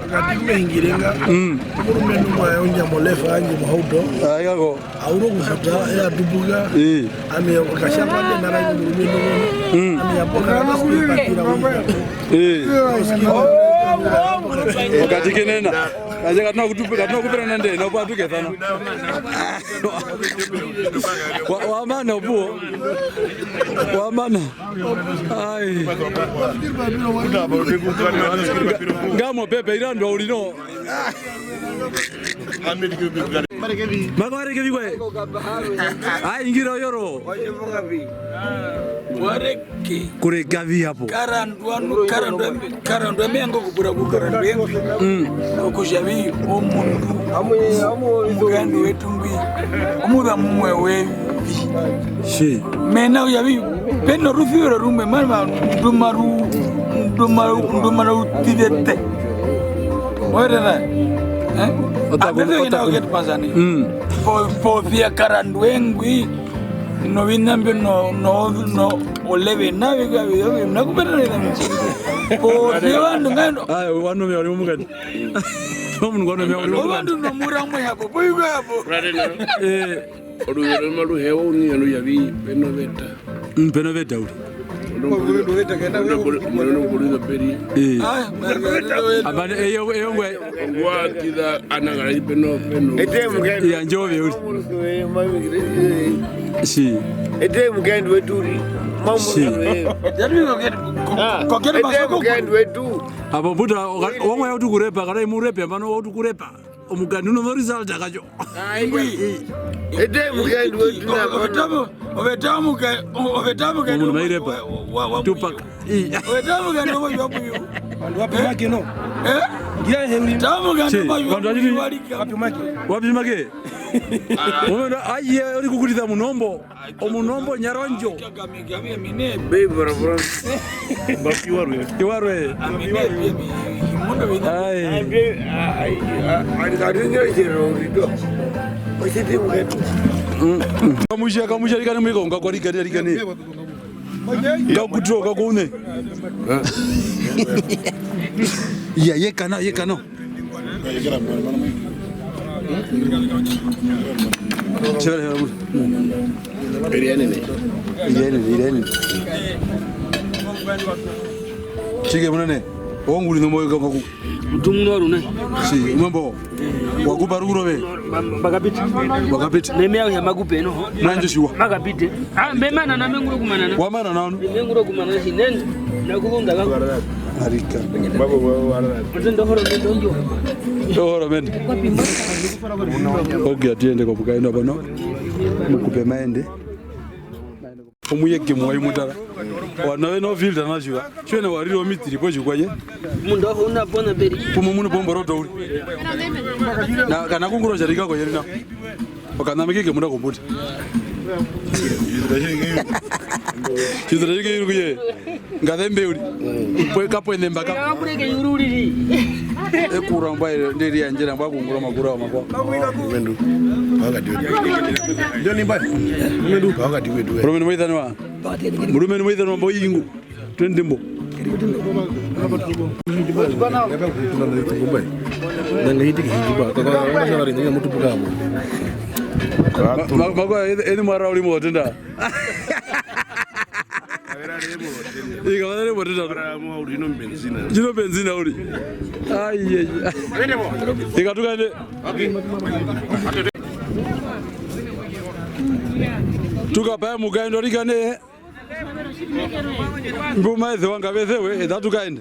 Okati mehingire nga. Mm. Omurumendu ngwa ya ondjambo lefa yandje mohauto. Ayako. Auro kufuta, ya tupuka. Eh. Ame okashamba nde nara ku murumendu ngono. Mm. Ame ya poka na sikupatira wina. Eh. Okati kenena. Aje katuna kutupe, katuna kupera nande, no pa tuke sana. Wa, wa mana opuwo. Wa mana. Ai. Ngamo pepe irando ulino. Mako vareke vikwe. Ai, ingira oyoro. Wareke. Kureka vi hapo. Karandwa nu, karandwa, karandwa me yango kupura ku karandwa yango. Mm. Okutja vi omundu. Omukandu wetu ngwi. Omuza mumwe wevi. Shi. Mena uya vi. Peno rufiro rumwe, mama, ndumaru, ndumaru, ndumaru tivete. Oerera. Eh? Otaku-, apende kena otaku-, oketi pasani. Mm. Po, po via karandwa engwi. Novina mbyo no, no, no, oleve na vika vyo, vyo, na kupetera ina mutsi. Po via vandu ngando. Aya, wanu vya uri omukati. Omundu ngwanu vya uri omukati. Ovandu no muramwe hapo, po yuko hapo. Eh. Oluvero maluhewa unina luyavi peno veta. Mm, peno veta uri. Mwana kuliza peri. Eh. Ah, mwana kuliza peri. Amane, eyo, eyo ngwe. Ngwa kiza anangara peno, peno. Ete mukeni. Ya njove uri. Si. Ete mukeni wetu uri. Si. Yari kokeni. Ah, kokeni ete mukeni wetu. Apo puta, oka-, omwe ya utukurepa, kana imurepe, ambano utukurepa. Omukandi uno no result akacho. Ete mukandi wetu na ovetamu, ovetamu ke, ovetamu ke. Omundu mairepa. Tupac. Ovetamu ke no yo puyo. Vandu wapi make no? Eh? Ngira he uri. Tamu ke no yo. Vandu wapi? Wapi make? Wapi make? Omundu aye uri kukurisa munombo. Omunombo nyarondjo. Babe, bora, bora. Iwarwe. Iwarwe. Ai. Mm, mm. Kamusha, kamusha, rikane mwiko, ngakwa rikane, rikane. Ngakutiro, ngakune. Iya, yekana, yekana. Irianene. Irianene, irianene. Tjike munene. Onguri no moyo kaku. Utumwa rune. Si, umambo. Wakupa rukuro ve. Bakapita. Bakapita. Meme au ya makupe no. Nanje shiwa. Bakapita. Ah, mbe mana na menguro kumana na. Wa mana na ono. Menguro kumana shinene. Na kuvunda ka. Arika. Otendo horo mendo njo. Horo mendo. Okay, atiende kwa bukaino bano. Mukupe maende. Omuyeke muwa imutara. Wana veno filter na shiva. Shwene wariro mitiri po shikwaye. Mundu aho una pona peri. Pumo munu pomboroto uri. Na kana kunguro sharika ko yerina. Okanameke ke muna kombuta. Tjizira yike yuru kuye. Ngazembe uri. Pwe kapwene mbaka. Ekura mbwa ire, ndiri yandjira mbwa kungura makura wa makwa. Mendu. Wakati wetu. Ndio ni mbali. Mendu. Wakati wetu. Murume ni mwaithanwa. Murume ni mwaithanwa mbo yingu. Twende mbo. Nanga hiti kihijiba. Kwa, kwa, kwa, kwa, kwa, mutupuka hapo. Ma-, ma-, makwa, eni, eni mwara uli mo, tenda. Ika, vana remo, tenda. Ndjino benzina uli. Ai, ai, ai. Ika, tukande. Tukapaya mukaendo rikane. Mbu maeze wanga vezewe, eta tukaende.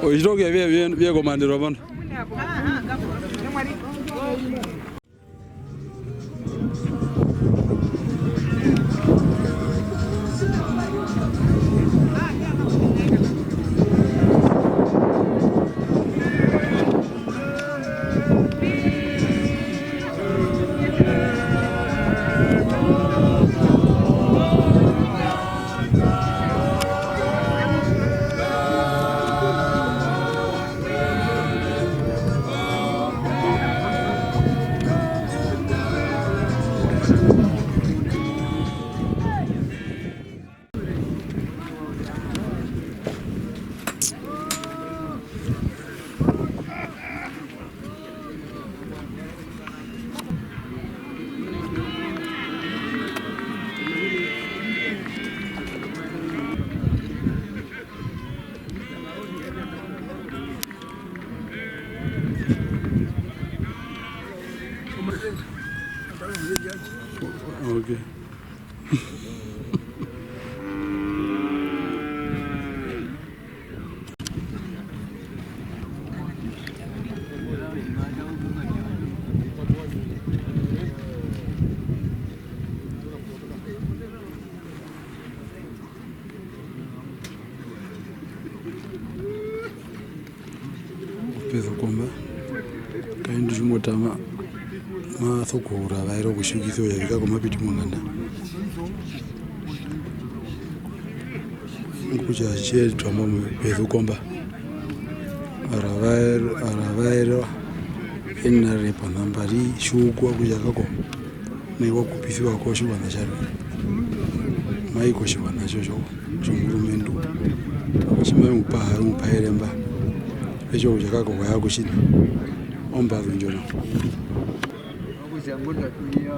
Oitjitoke vye, vye, vye komandero vana. Okay. Okupezukomba, kaindi tji mo tama, ma sokuravaera okutjiukisiwa ya vika komapiti monganda. Okutja tje twa mo pezukomba. Aravaer-, aravaerwa ena re ponamba ri tjiukwa kutja kako mai wa kupisiwa kotjiwaṋa tjarwe. Mai kotjiwaṋa tjo, tjo, tjomurumendu. Tji mai mu paha, mu pahere mba. Etjo kutja kako kwa ya kutjiṋa. Ombazu ndjo noho. Okutja ngunda tu ri ya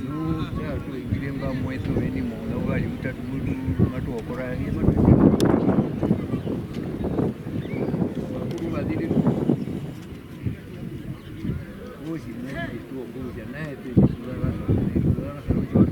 Nu, tja tu hungire mba mwetu veni mouna uvari utatu mutu matu okora, ye matu okora. Vakuru vazire tu. Osi mwetu tu ongurusha naye tu, tu, tu, tu, tu, tu, tu, tu, tu,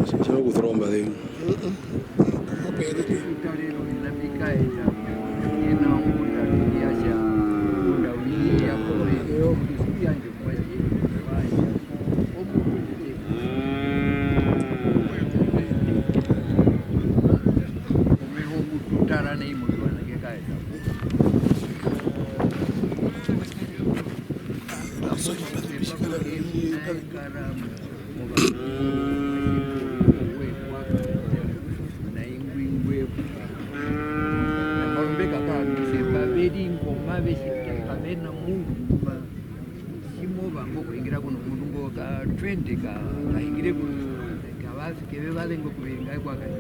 Tjina okuṱora ombaze. Omeho okututara nai mutu. Tji mo vanga okuhungira ku nomundu ngo ka twende ka, kahungire ku, kave vase ngo kuverenga kwa kahi.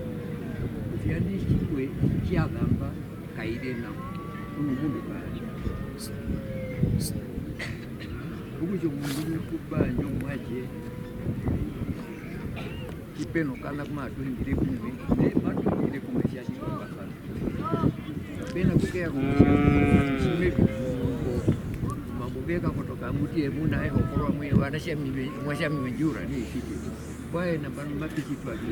Tjiyandi tjikwe tja zamba, kaire nao. Ku nomundu ka. Okutja omundu ngu ku pa ndjo muatje, tji pe nokana ku matu hungire kumwe, ne matu hungire kumwe tjatji twa pasana. Pe na kukeya ko, tji me tu, omambo ve kakotoka, muti e muna e hokorwa mwe, ovanatje ami ve, omuatje ami we ndji ura, ne tjike. Kwae nambano mape tjitwa vi.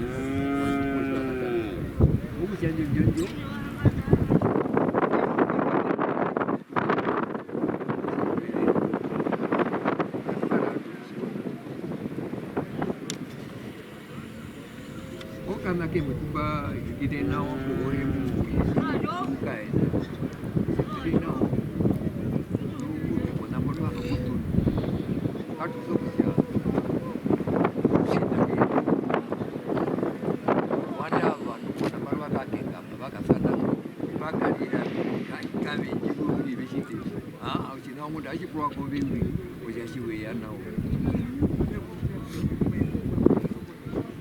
Okutja ndjo, ndjo, ndjo. Okana kemwe ku mba hungire nao, owo mu kaenda. Hungire nao. Kona mbo twa sokutu. Katu sokutja. Wana vandu kona mba va kakengama, va kasana. Va karira, ka-, kavengi uriri ve tjiti. Aa, otjiṋa omundu a tji purwa kovingi, otja tji we ya nao.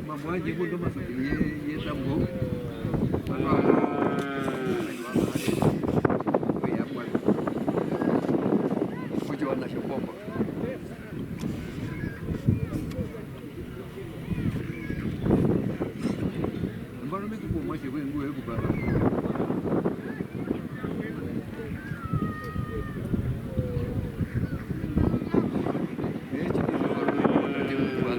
Mambo wandje ngu ndo masokero ye, ye tambo. Kutja wana tjopombo. Nambano me ku pe omuatje woye ngu we ku pa. Eye tjiti nambano me ku pe omuatje ngu ku pa,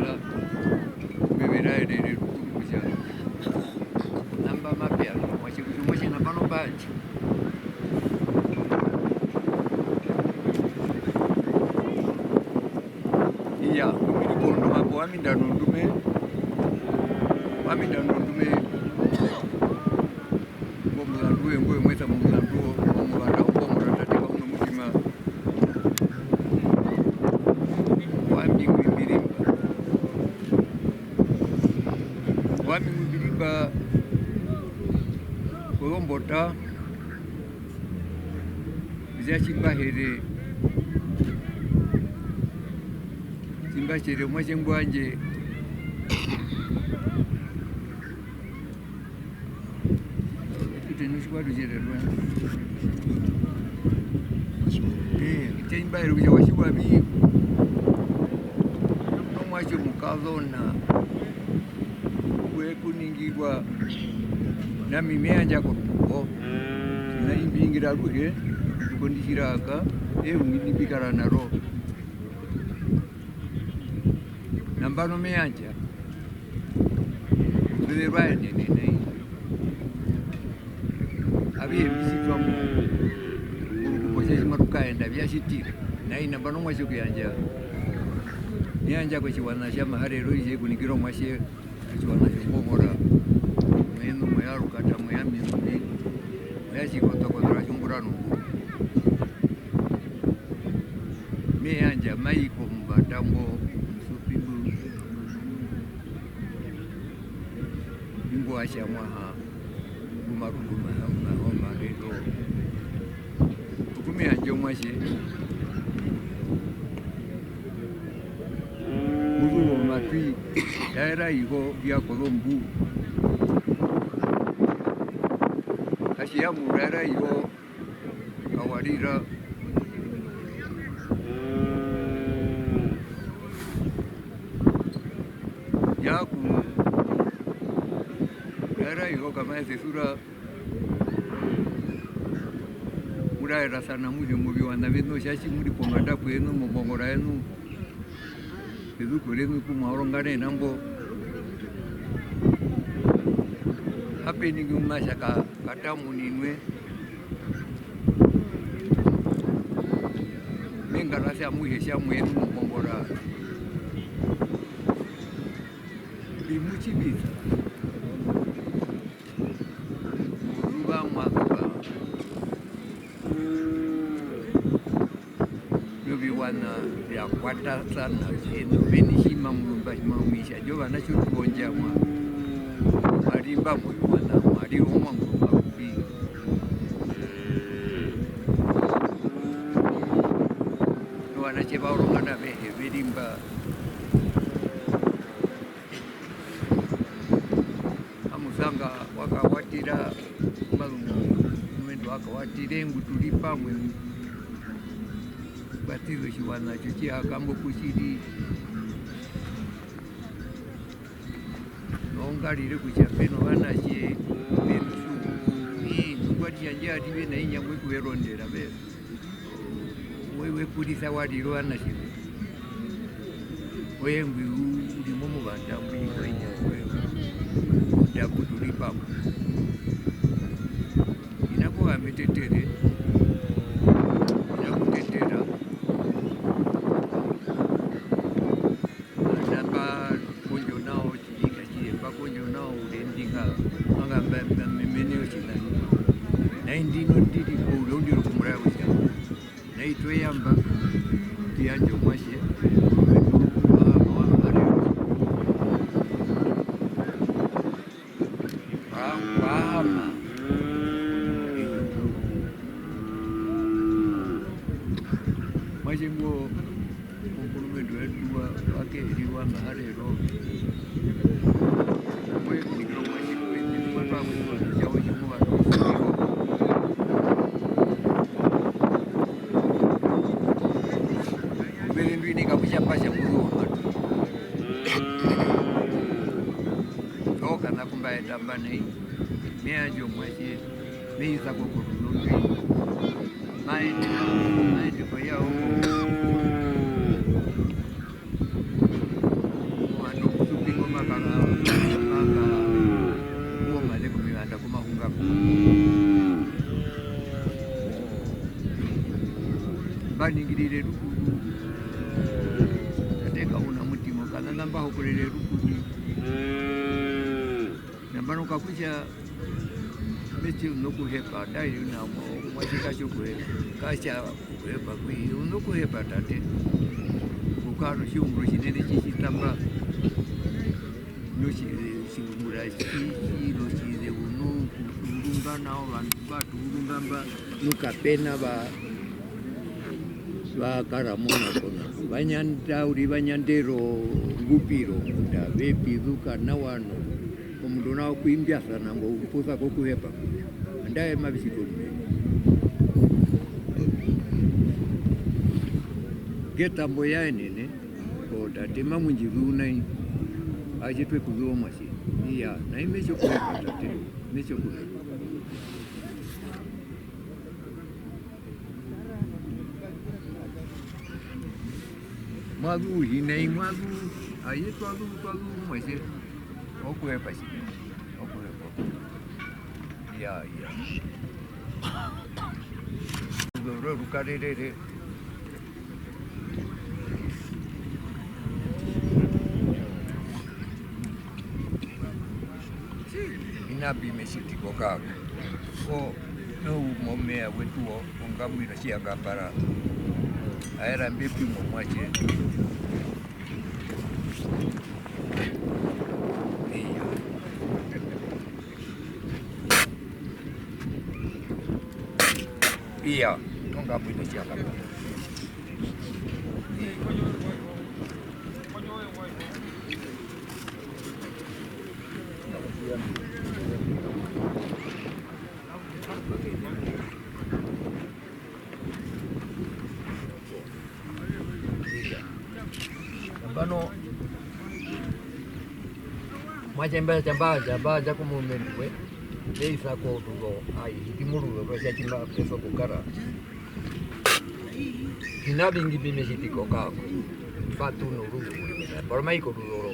mbe ve raerere rukuru kutja namba mape ya omuatje kutja omuatje nambano mba yandja. Iya, ndu mbi ri poundoma po, owami nda nondume, owami nda nondume, ngo muzandu we, ngwe mwesa momuzandu wo, omuvanda wo, ngo muranda teka uno mutima. Owami ngwi mbi rimba. Owami ngwi mbi rimba, kozombota. Kutja tji mba here, tji mba tjere omuatje ngwandje, kutja otjikwaye tji tje rerwa. Ee, kutja tji mba here kutja wa tjiwa vi, omuatje omukazona. Kwe kuningirwa, nami me yandja kotuko, na imbi ingira aruhe, kotuko ndi tjiraaka, ehungi ndi mbi kara na ro. Nambano me yandja, oruveze rwa yenene nai. Avihe mbi tjitwa mo, orukupo tja tji matu kaenda, vya tjitire. Nai nambano omuatje okuyandja, me yandja kotjiwaṋa tja Maharero, ije kuningira omuatje. Otjiwaṋa tjOmbongora, mweṋu, mweya Rukata, mweya Mirundi, mweya Tjikotokotora tjOmbura nongu. Me yandja mai kombanda ngo, omusupi mbu, ingwa tja mwaha, ngu ma rundu maha, maha omarendo. Oku me yandja omuatje. Muzu womatwi, raera iho vya kozombu. Katjiyamu, raera iho kawarira. Yaku, raera iho kamaesesura. Mu raerasana amuhe moviwaṋa vyeṋu, otja tji mu ri ponganda pweṋu, mombongora yeṋu, pezuko reṋu pu mwa woronganena mbo. Ape ningi omuatje ka, katamuninwe. Me ngarasi amuhe tja mweṋu mombongora. Mbi mu tjivisa. Ozuva mwa zuva. Me Oviwaṋa vya kwatasana, tjeno, veni tji mamu rumba, tji mamu isa, tjo vanatje otuwondja mwa, mwa ri mba moviwaṋa, mwa ri omwa murumba kuvi. Ovanatje va oronganda avehe ve ri mba. Amusanga wa kawatira, omazungu, omurumendu wa kawatire, ngu tu ri pamwe, mba ṱiza otjiwaṋa tjo tji ha kambo ku tji ri. Nongarire kutja pe novanatje, pe notjiuru, ii, nungwari tjandje ati ve na inya ngwe ku ve rondera, ve, we, we kurisa wa rira ovanatje. Oye ngwi u ri momuvanda mbwi wa inya ngwe, u ri pu tu ri pamwe. Hi na ku ha me tetere, hi na kutetera. Anda mba kondjo nao, otjivika tjihe, mba kondjo nao uriri ndji nga, manga mba, mba memene otjiṋa. Nai ndino ndi ri koure, ondi ri okumuraera kutja, nai twe ya mba, tu yandje omuatje, wa, wa, wa, Abrahama. Muatje ngo, omukuluntu wetu wa, wa Keri wa Maharero. Ngwe kunikira omuatje kwetu, mwa twa kutja kutja we tji muva nokusukirwa. Mbele ndwi nai ka kutja pa tja muzu womatu. Okana ku mba eta mba nai, me yandja omuatje, me isa ko korurondo. Maende, maende ko ya oko. Ovandu okusupi ngo maka, maka, kuomazeko mevanda komahunga ko. Mba ningirire rukuru. Tate ka u na mutima, kana mba hokorere rukuru. Nambano ka kutja me tja u nokuhepa, andae u na mo-, omuatje ka tja okuhepa, ka tja okuhepa kwi, u nokuhepa tate. Okukara notjiungura otjinene tji tji tamba. Notji-, tjiungura tji, tji, tjiri otjizeu nokuurunga nao, ovandu mba tuurunga mba, nu kape na va, va kara monakona. Va nyanda uriri, va nyandera ongupiro, ngunda ve pizuka nawa no. Omundu nao ku imbi a sana ngo u pusa kokuhepa. Andae mavi tjiti omunene. Ketambo ya enene, o tate mamu ndji zuu nai. Atje twe ku zuu omuatje. Iya, nai me tja okuhepa tate. Me tja okuhepa. Mwa zuu hi nai, mwa zuu, aye twa zuu, twa zuu kumwe tje. Okuhepa tjinene, okuhepa. Iya, iya. Rwe rukarerere. Hi na mbi me tjiti ko kako. Ko, noumwe omeva wetu wo, ongambo ino tjiyangapara. Aera mbi pi momuatje. Iya. Iya, ongambo ino tjiyangapara. Nambano, muatje mba tja mba, tja mba, tja komurumendu we, ve isa ko otuzo, ai, hiti moruzo, rwa tja tji mba, pe sokukara. Hi na vingi mbi me tjiti ko kako. Mba tu noruzo. Porumwe i koruzo ro,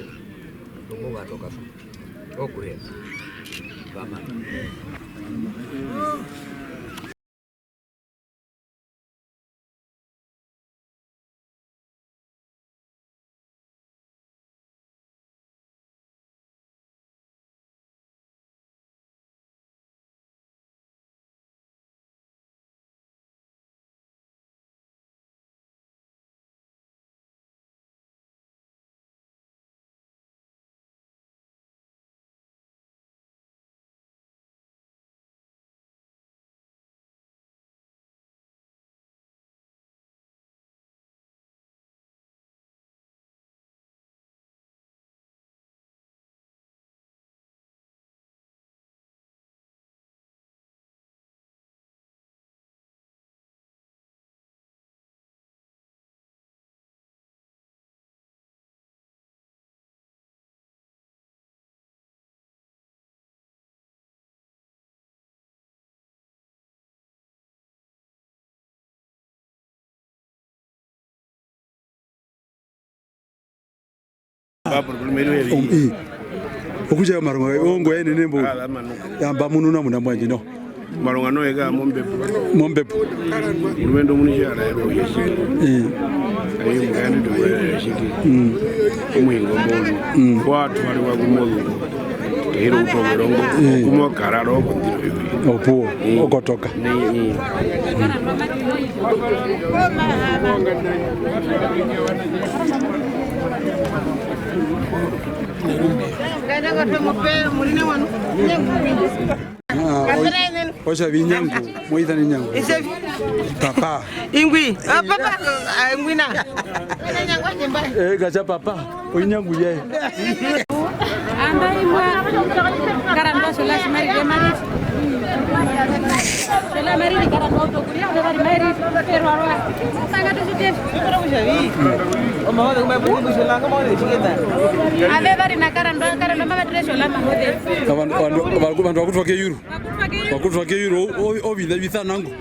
romuvanda okasupi. Okuhepa. Vamana. Om-, ii. Okutja omarongo, ongo yenene mbo. Yamba mununa muna mwandje, no. Omarongo ano eka mombepo. Mombepo. Omurumendu omuini tja raerwa kutja tjike. Eh. Aye mukayandete kurera tjike. Mm. Omuhingo mbo uri. Mm. Wa twariwa kumozungu. Kehira outu wErongo. Eh. Kumokarara okondiro yoye. Opuwo, eh, okotoka. Ni, ni. Ah, o-, otja vi Nyangu, mo isana Nyangu. Papa. Ingwi, ah, papa, ah, ingwi na. Eh, katja papa, o Nyangu yaye. Amba imwa karamba sola simarire marire. Sola marire karamba auto kuria ore vari marire. Pero arora. Sanga tu sute. Ave vari na karamba, karamba mama ture sola mahode. Vandu, vandu, vandu, vandu vakutwa keyuru. Vakutwa keyuru, o-, o-, oviṋa vi sana ngo.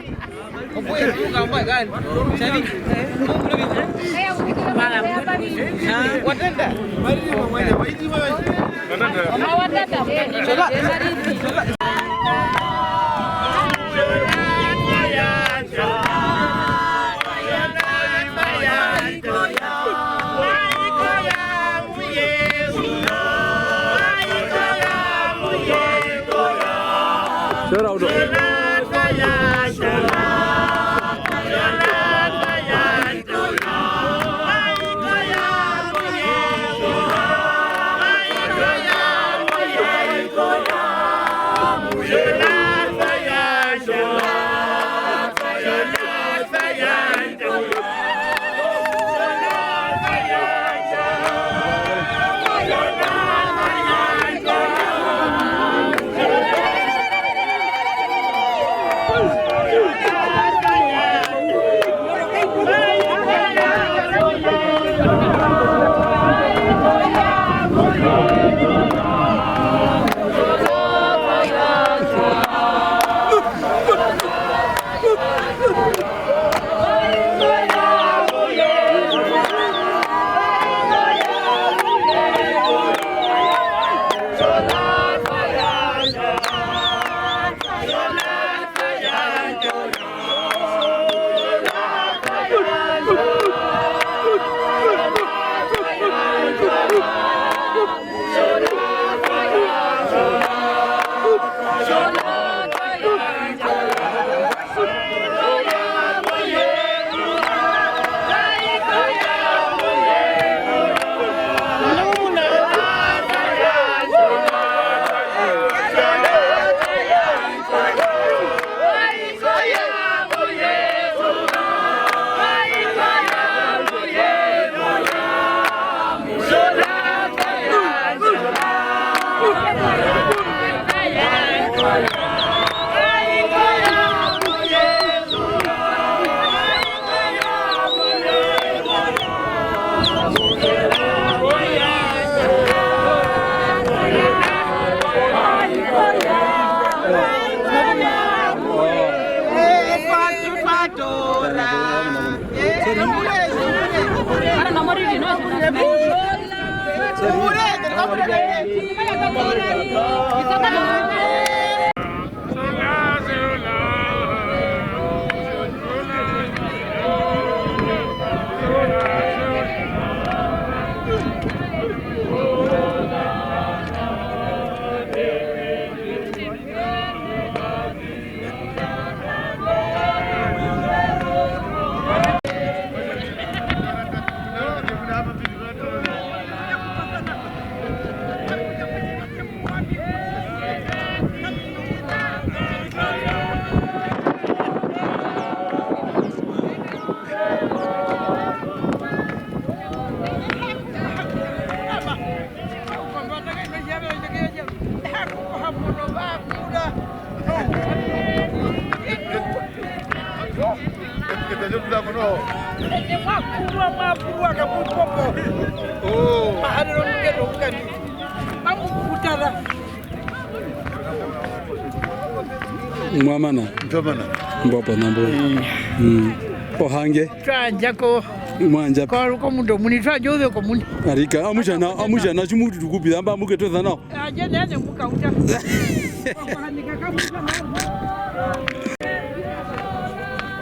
Mwamana? Twamana. Mbopo nambo. Mm. Mm. Ohange? Twandjako. Mwandja. Kwa ruko mundo muni, twa joze ko muni. Arika, amutjana, amutjana, tji mu tu kupira, mba muke toza nao. Aje, nene mukauta.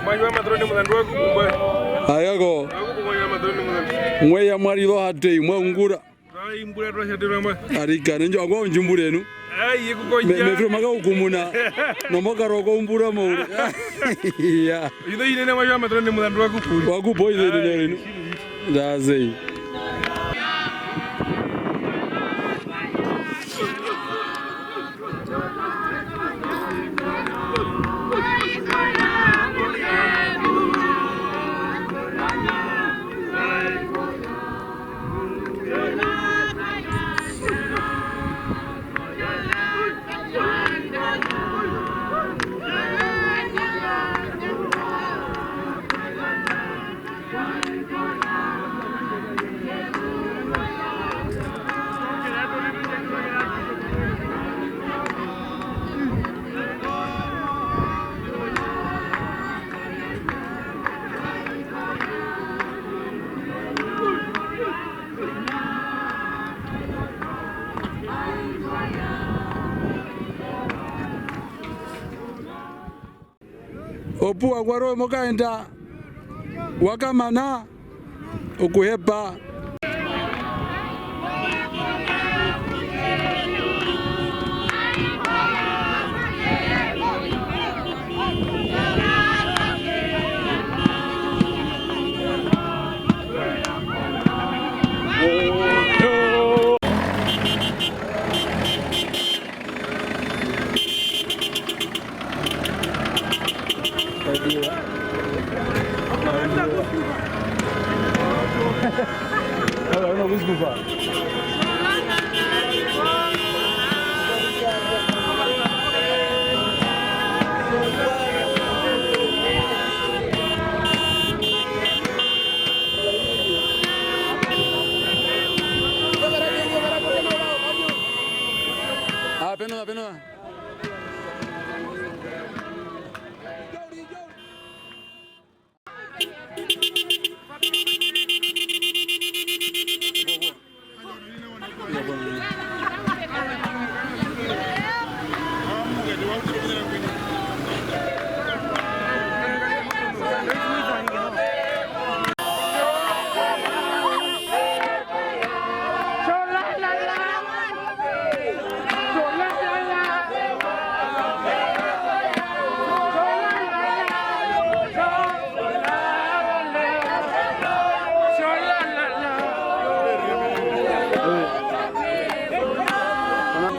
Omwandja wa matrone muzandu wa kukumba. Ayako. Wa kukumba omwandja wa matrone muzandu. Mweya mwari lo hatei, mwa ungura. Twa imbura twa tjaterwa mba. Arika, nenjo akwa ondjumbura enu. Ai, ye kukondja. Me, me firo maka ukumuna. Nomokaro ko umbura mo uri. Iya. Ino inene mwa yama tone muzandu wa kupuri. Wa kupo ino ino ino. Ai, shiri, shiri. Dazei. Opuwo kwarwe mo kaenda, wa kamana okuhepa. Ah, peno, peno.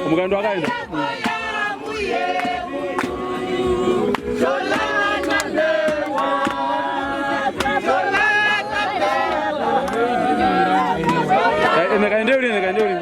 Omukaendu wa kaenda. Eh, ene kaende uri, ene kaende uri.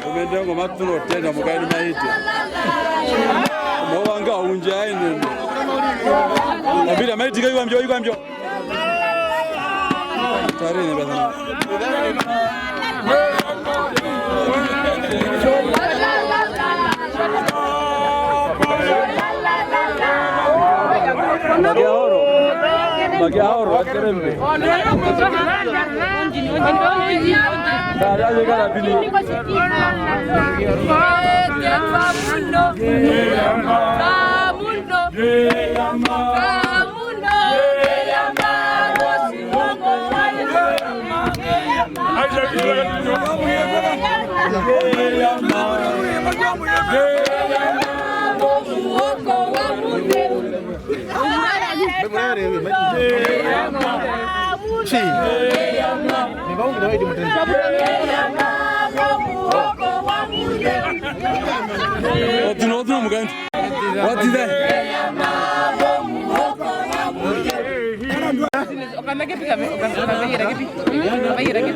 Umende ngo maturo tenda mukaini maiti. Mo vanga unja ainene. Ambira maiti kai kwambio, kwambio. Tari ne bana. Makiahoro. Makiahoro, Akerembe. Dada, llega la pili. Otuna, otuna mukandi. What is that? Okana kepi kame, okana kepi, okana kepi.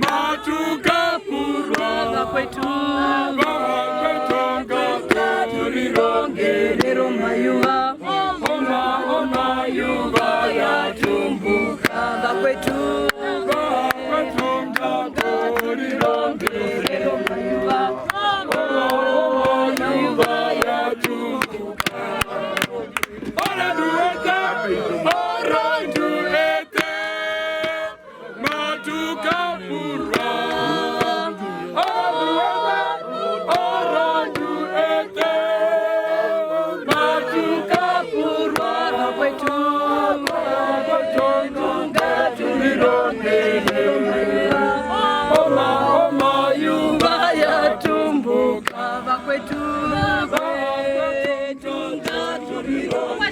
Matuka purwa. Vakwetu. Vakwetu, ngatu rirongere omayuva. Oma, omayuva ya tumbuka. Vakwetu. Vakwetu, ngatu rirongere omayuva. Oma, omayuva ya tumbuka. Ora dueta, ora dueta. Matuka purwa. Oruweta, orondu ete. Matuka purwa. Vakwetu, vakwetu, ngatu rirongere. Oma, omayuva ya tumbuka. Vakwetu, vakwetu, ngatu rirongere.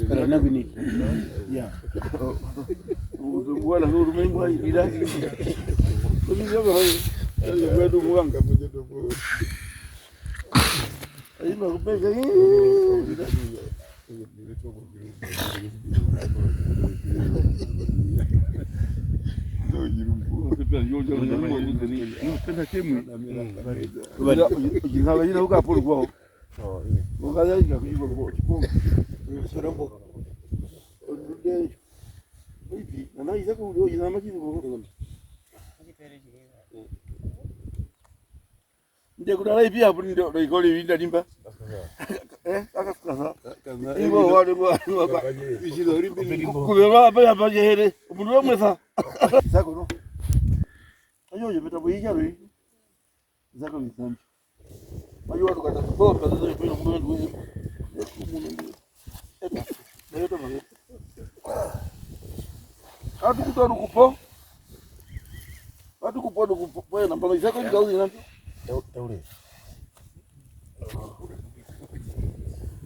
Kana na kwini. Ya. Bwana, no rumengo ai bila. Kuzama hai. Kwetu kuwanga mwenye ndo. Ai, makupeka. Ujikava ina ukapuru kwao. Ukaya ina kuiva kwa chipongo. Sorombo. Ondude. Oipi, nana iza ku, ina machini kwa. Nde kuna lai pia puni ndo, ndo ikole vinda limba. Eh, akafukasa. Ivo wale kwa, kwa, kwa. Kuve va, pa, pa, jehere. Omundu wa mwesa. Sako no. Ayo, yo meta bo ijaro. Zaka misambi. Mayu watu kata kutoa pesa zote kwa mwendu wewe. Eta. Nayo tama. Atu kutoa kupo. Atu kupo kupo. Pwe na mbano izako ndio uzi nambi. Taure.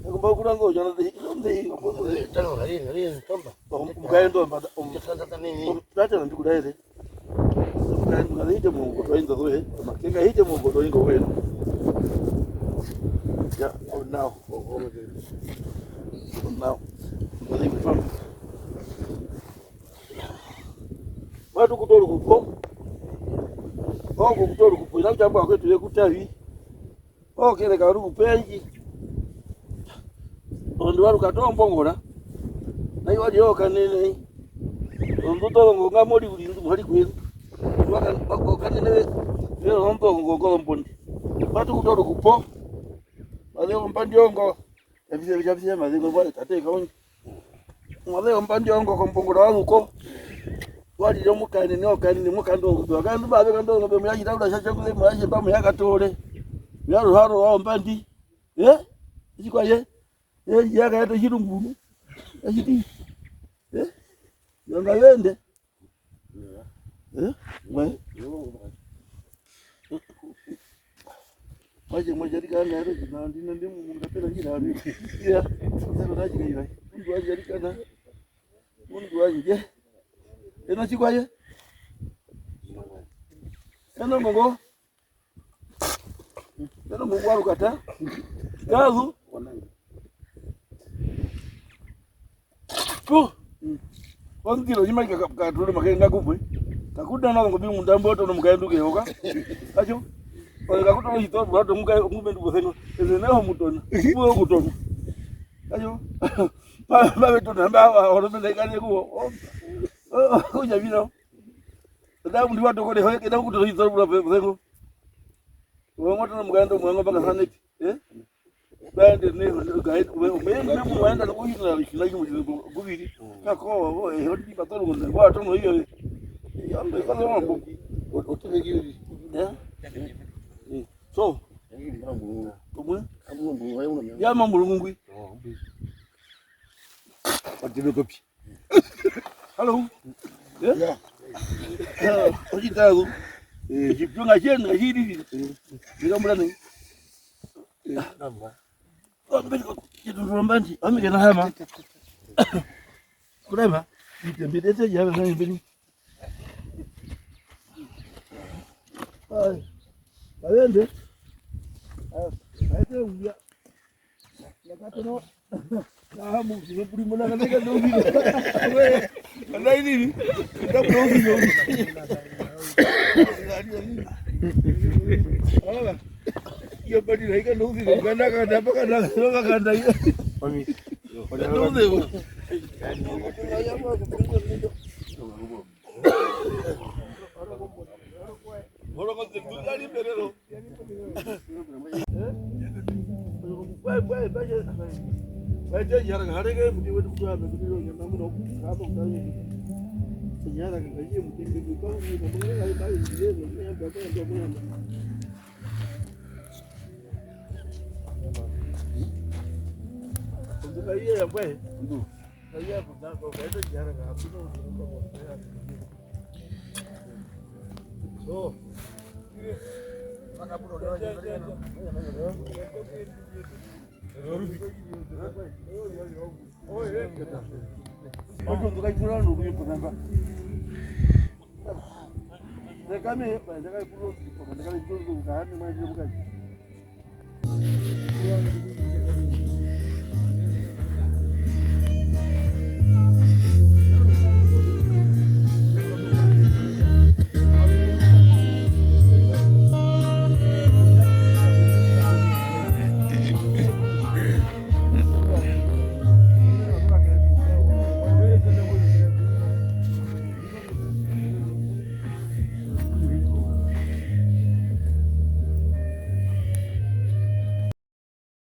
Kumba kurango jana de. Tano hari hari tomba. Mkaendo mbada. Tata na ndikulaere. Mukandi mukandi hite mungu toinda zoe, makenga hite mungu toinda wenu. Ya, oh, now. Oh, oh, okay. Oh, now. Mukandi mfam. Watu kutoru kupo. Oh, kutoru kupo. Ina chamba kwetu ye kutavi. Oh, kele karu kupenji. Omundu wa rukata ombongora. Nai wa ri okanene. Onduto zongo nga mori uri ndu mari kweru. Waka okanene ve. Ve onzo ngo ngo mbondi. Matu kutoro kupo. Maze ombandi ongo. Yapise yapise maze ngo bwa tate kaunyi. Maze ombandi ongo kombongora wa ruko. Wa ri omukanene okanene mukando ngo. Kandu ba ve kando ngo be mu ya jira ura sha sha kule mu ya jemba mu ya katore. Ya ruharo wa ombandi. Eh? Ichikwaye? Eh, ya ka ya ta chirunguru. Achiti. Eh? Yonga yende. Eh? Mwe. Mwaje mwaje rika na ro na ndina ndimu mungapera jira ari. Ya. Sasa na jira ira. Mundu aje rika na. Mundu aje. Ena chikwaye. Ena mongo. Ena mongo wa rukata. Kazu. Pu. Ondiro jima ka ka tule makenga kupwe. Kakudana ngo bi mundambo to no mukaendu ke hoka. Acho. Ole kakutono jito bwa to muka mubendu boseno. Ene na ho mutona. Kuwe kutona. Acho. Ba ba betona ba oro bende kane kuwo. Kuja bino. Nda mundi wa tokore hoye kenda kutono jito bwa boseno. Uwe ngoto no mukaendu mwango baka saneti. Eh? Baende ne, umeende mu waenda no kuhita shila kimwe kubiri. Kako, eh, hodi patoro ngo, wa tono iyo. Yambe kaza mambo. Otene kiri. Eh? Eh. So, kumwe? Ya mambo ngwi. Otene kopi. Hello. Eh? Ya. Eh, ochitago. Eh, chitunga chenu ngachiriri. Ndikambura nei. Eh, namba. Komberi ko chitundura mbandi, ami kena hama. Kurema, itembedete ya bana mbeni. Ai. Kawende. Ai, ai, uya. Yakatono. Ah, mu, mu, mu, mu, naka, naka, naka, naka. Anda ini ni. Naka, naka, naka. Ala. Iyo badi na ika ndozi, kana kana kana kana kana iyo. Mami. Ndozi.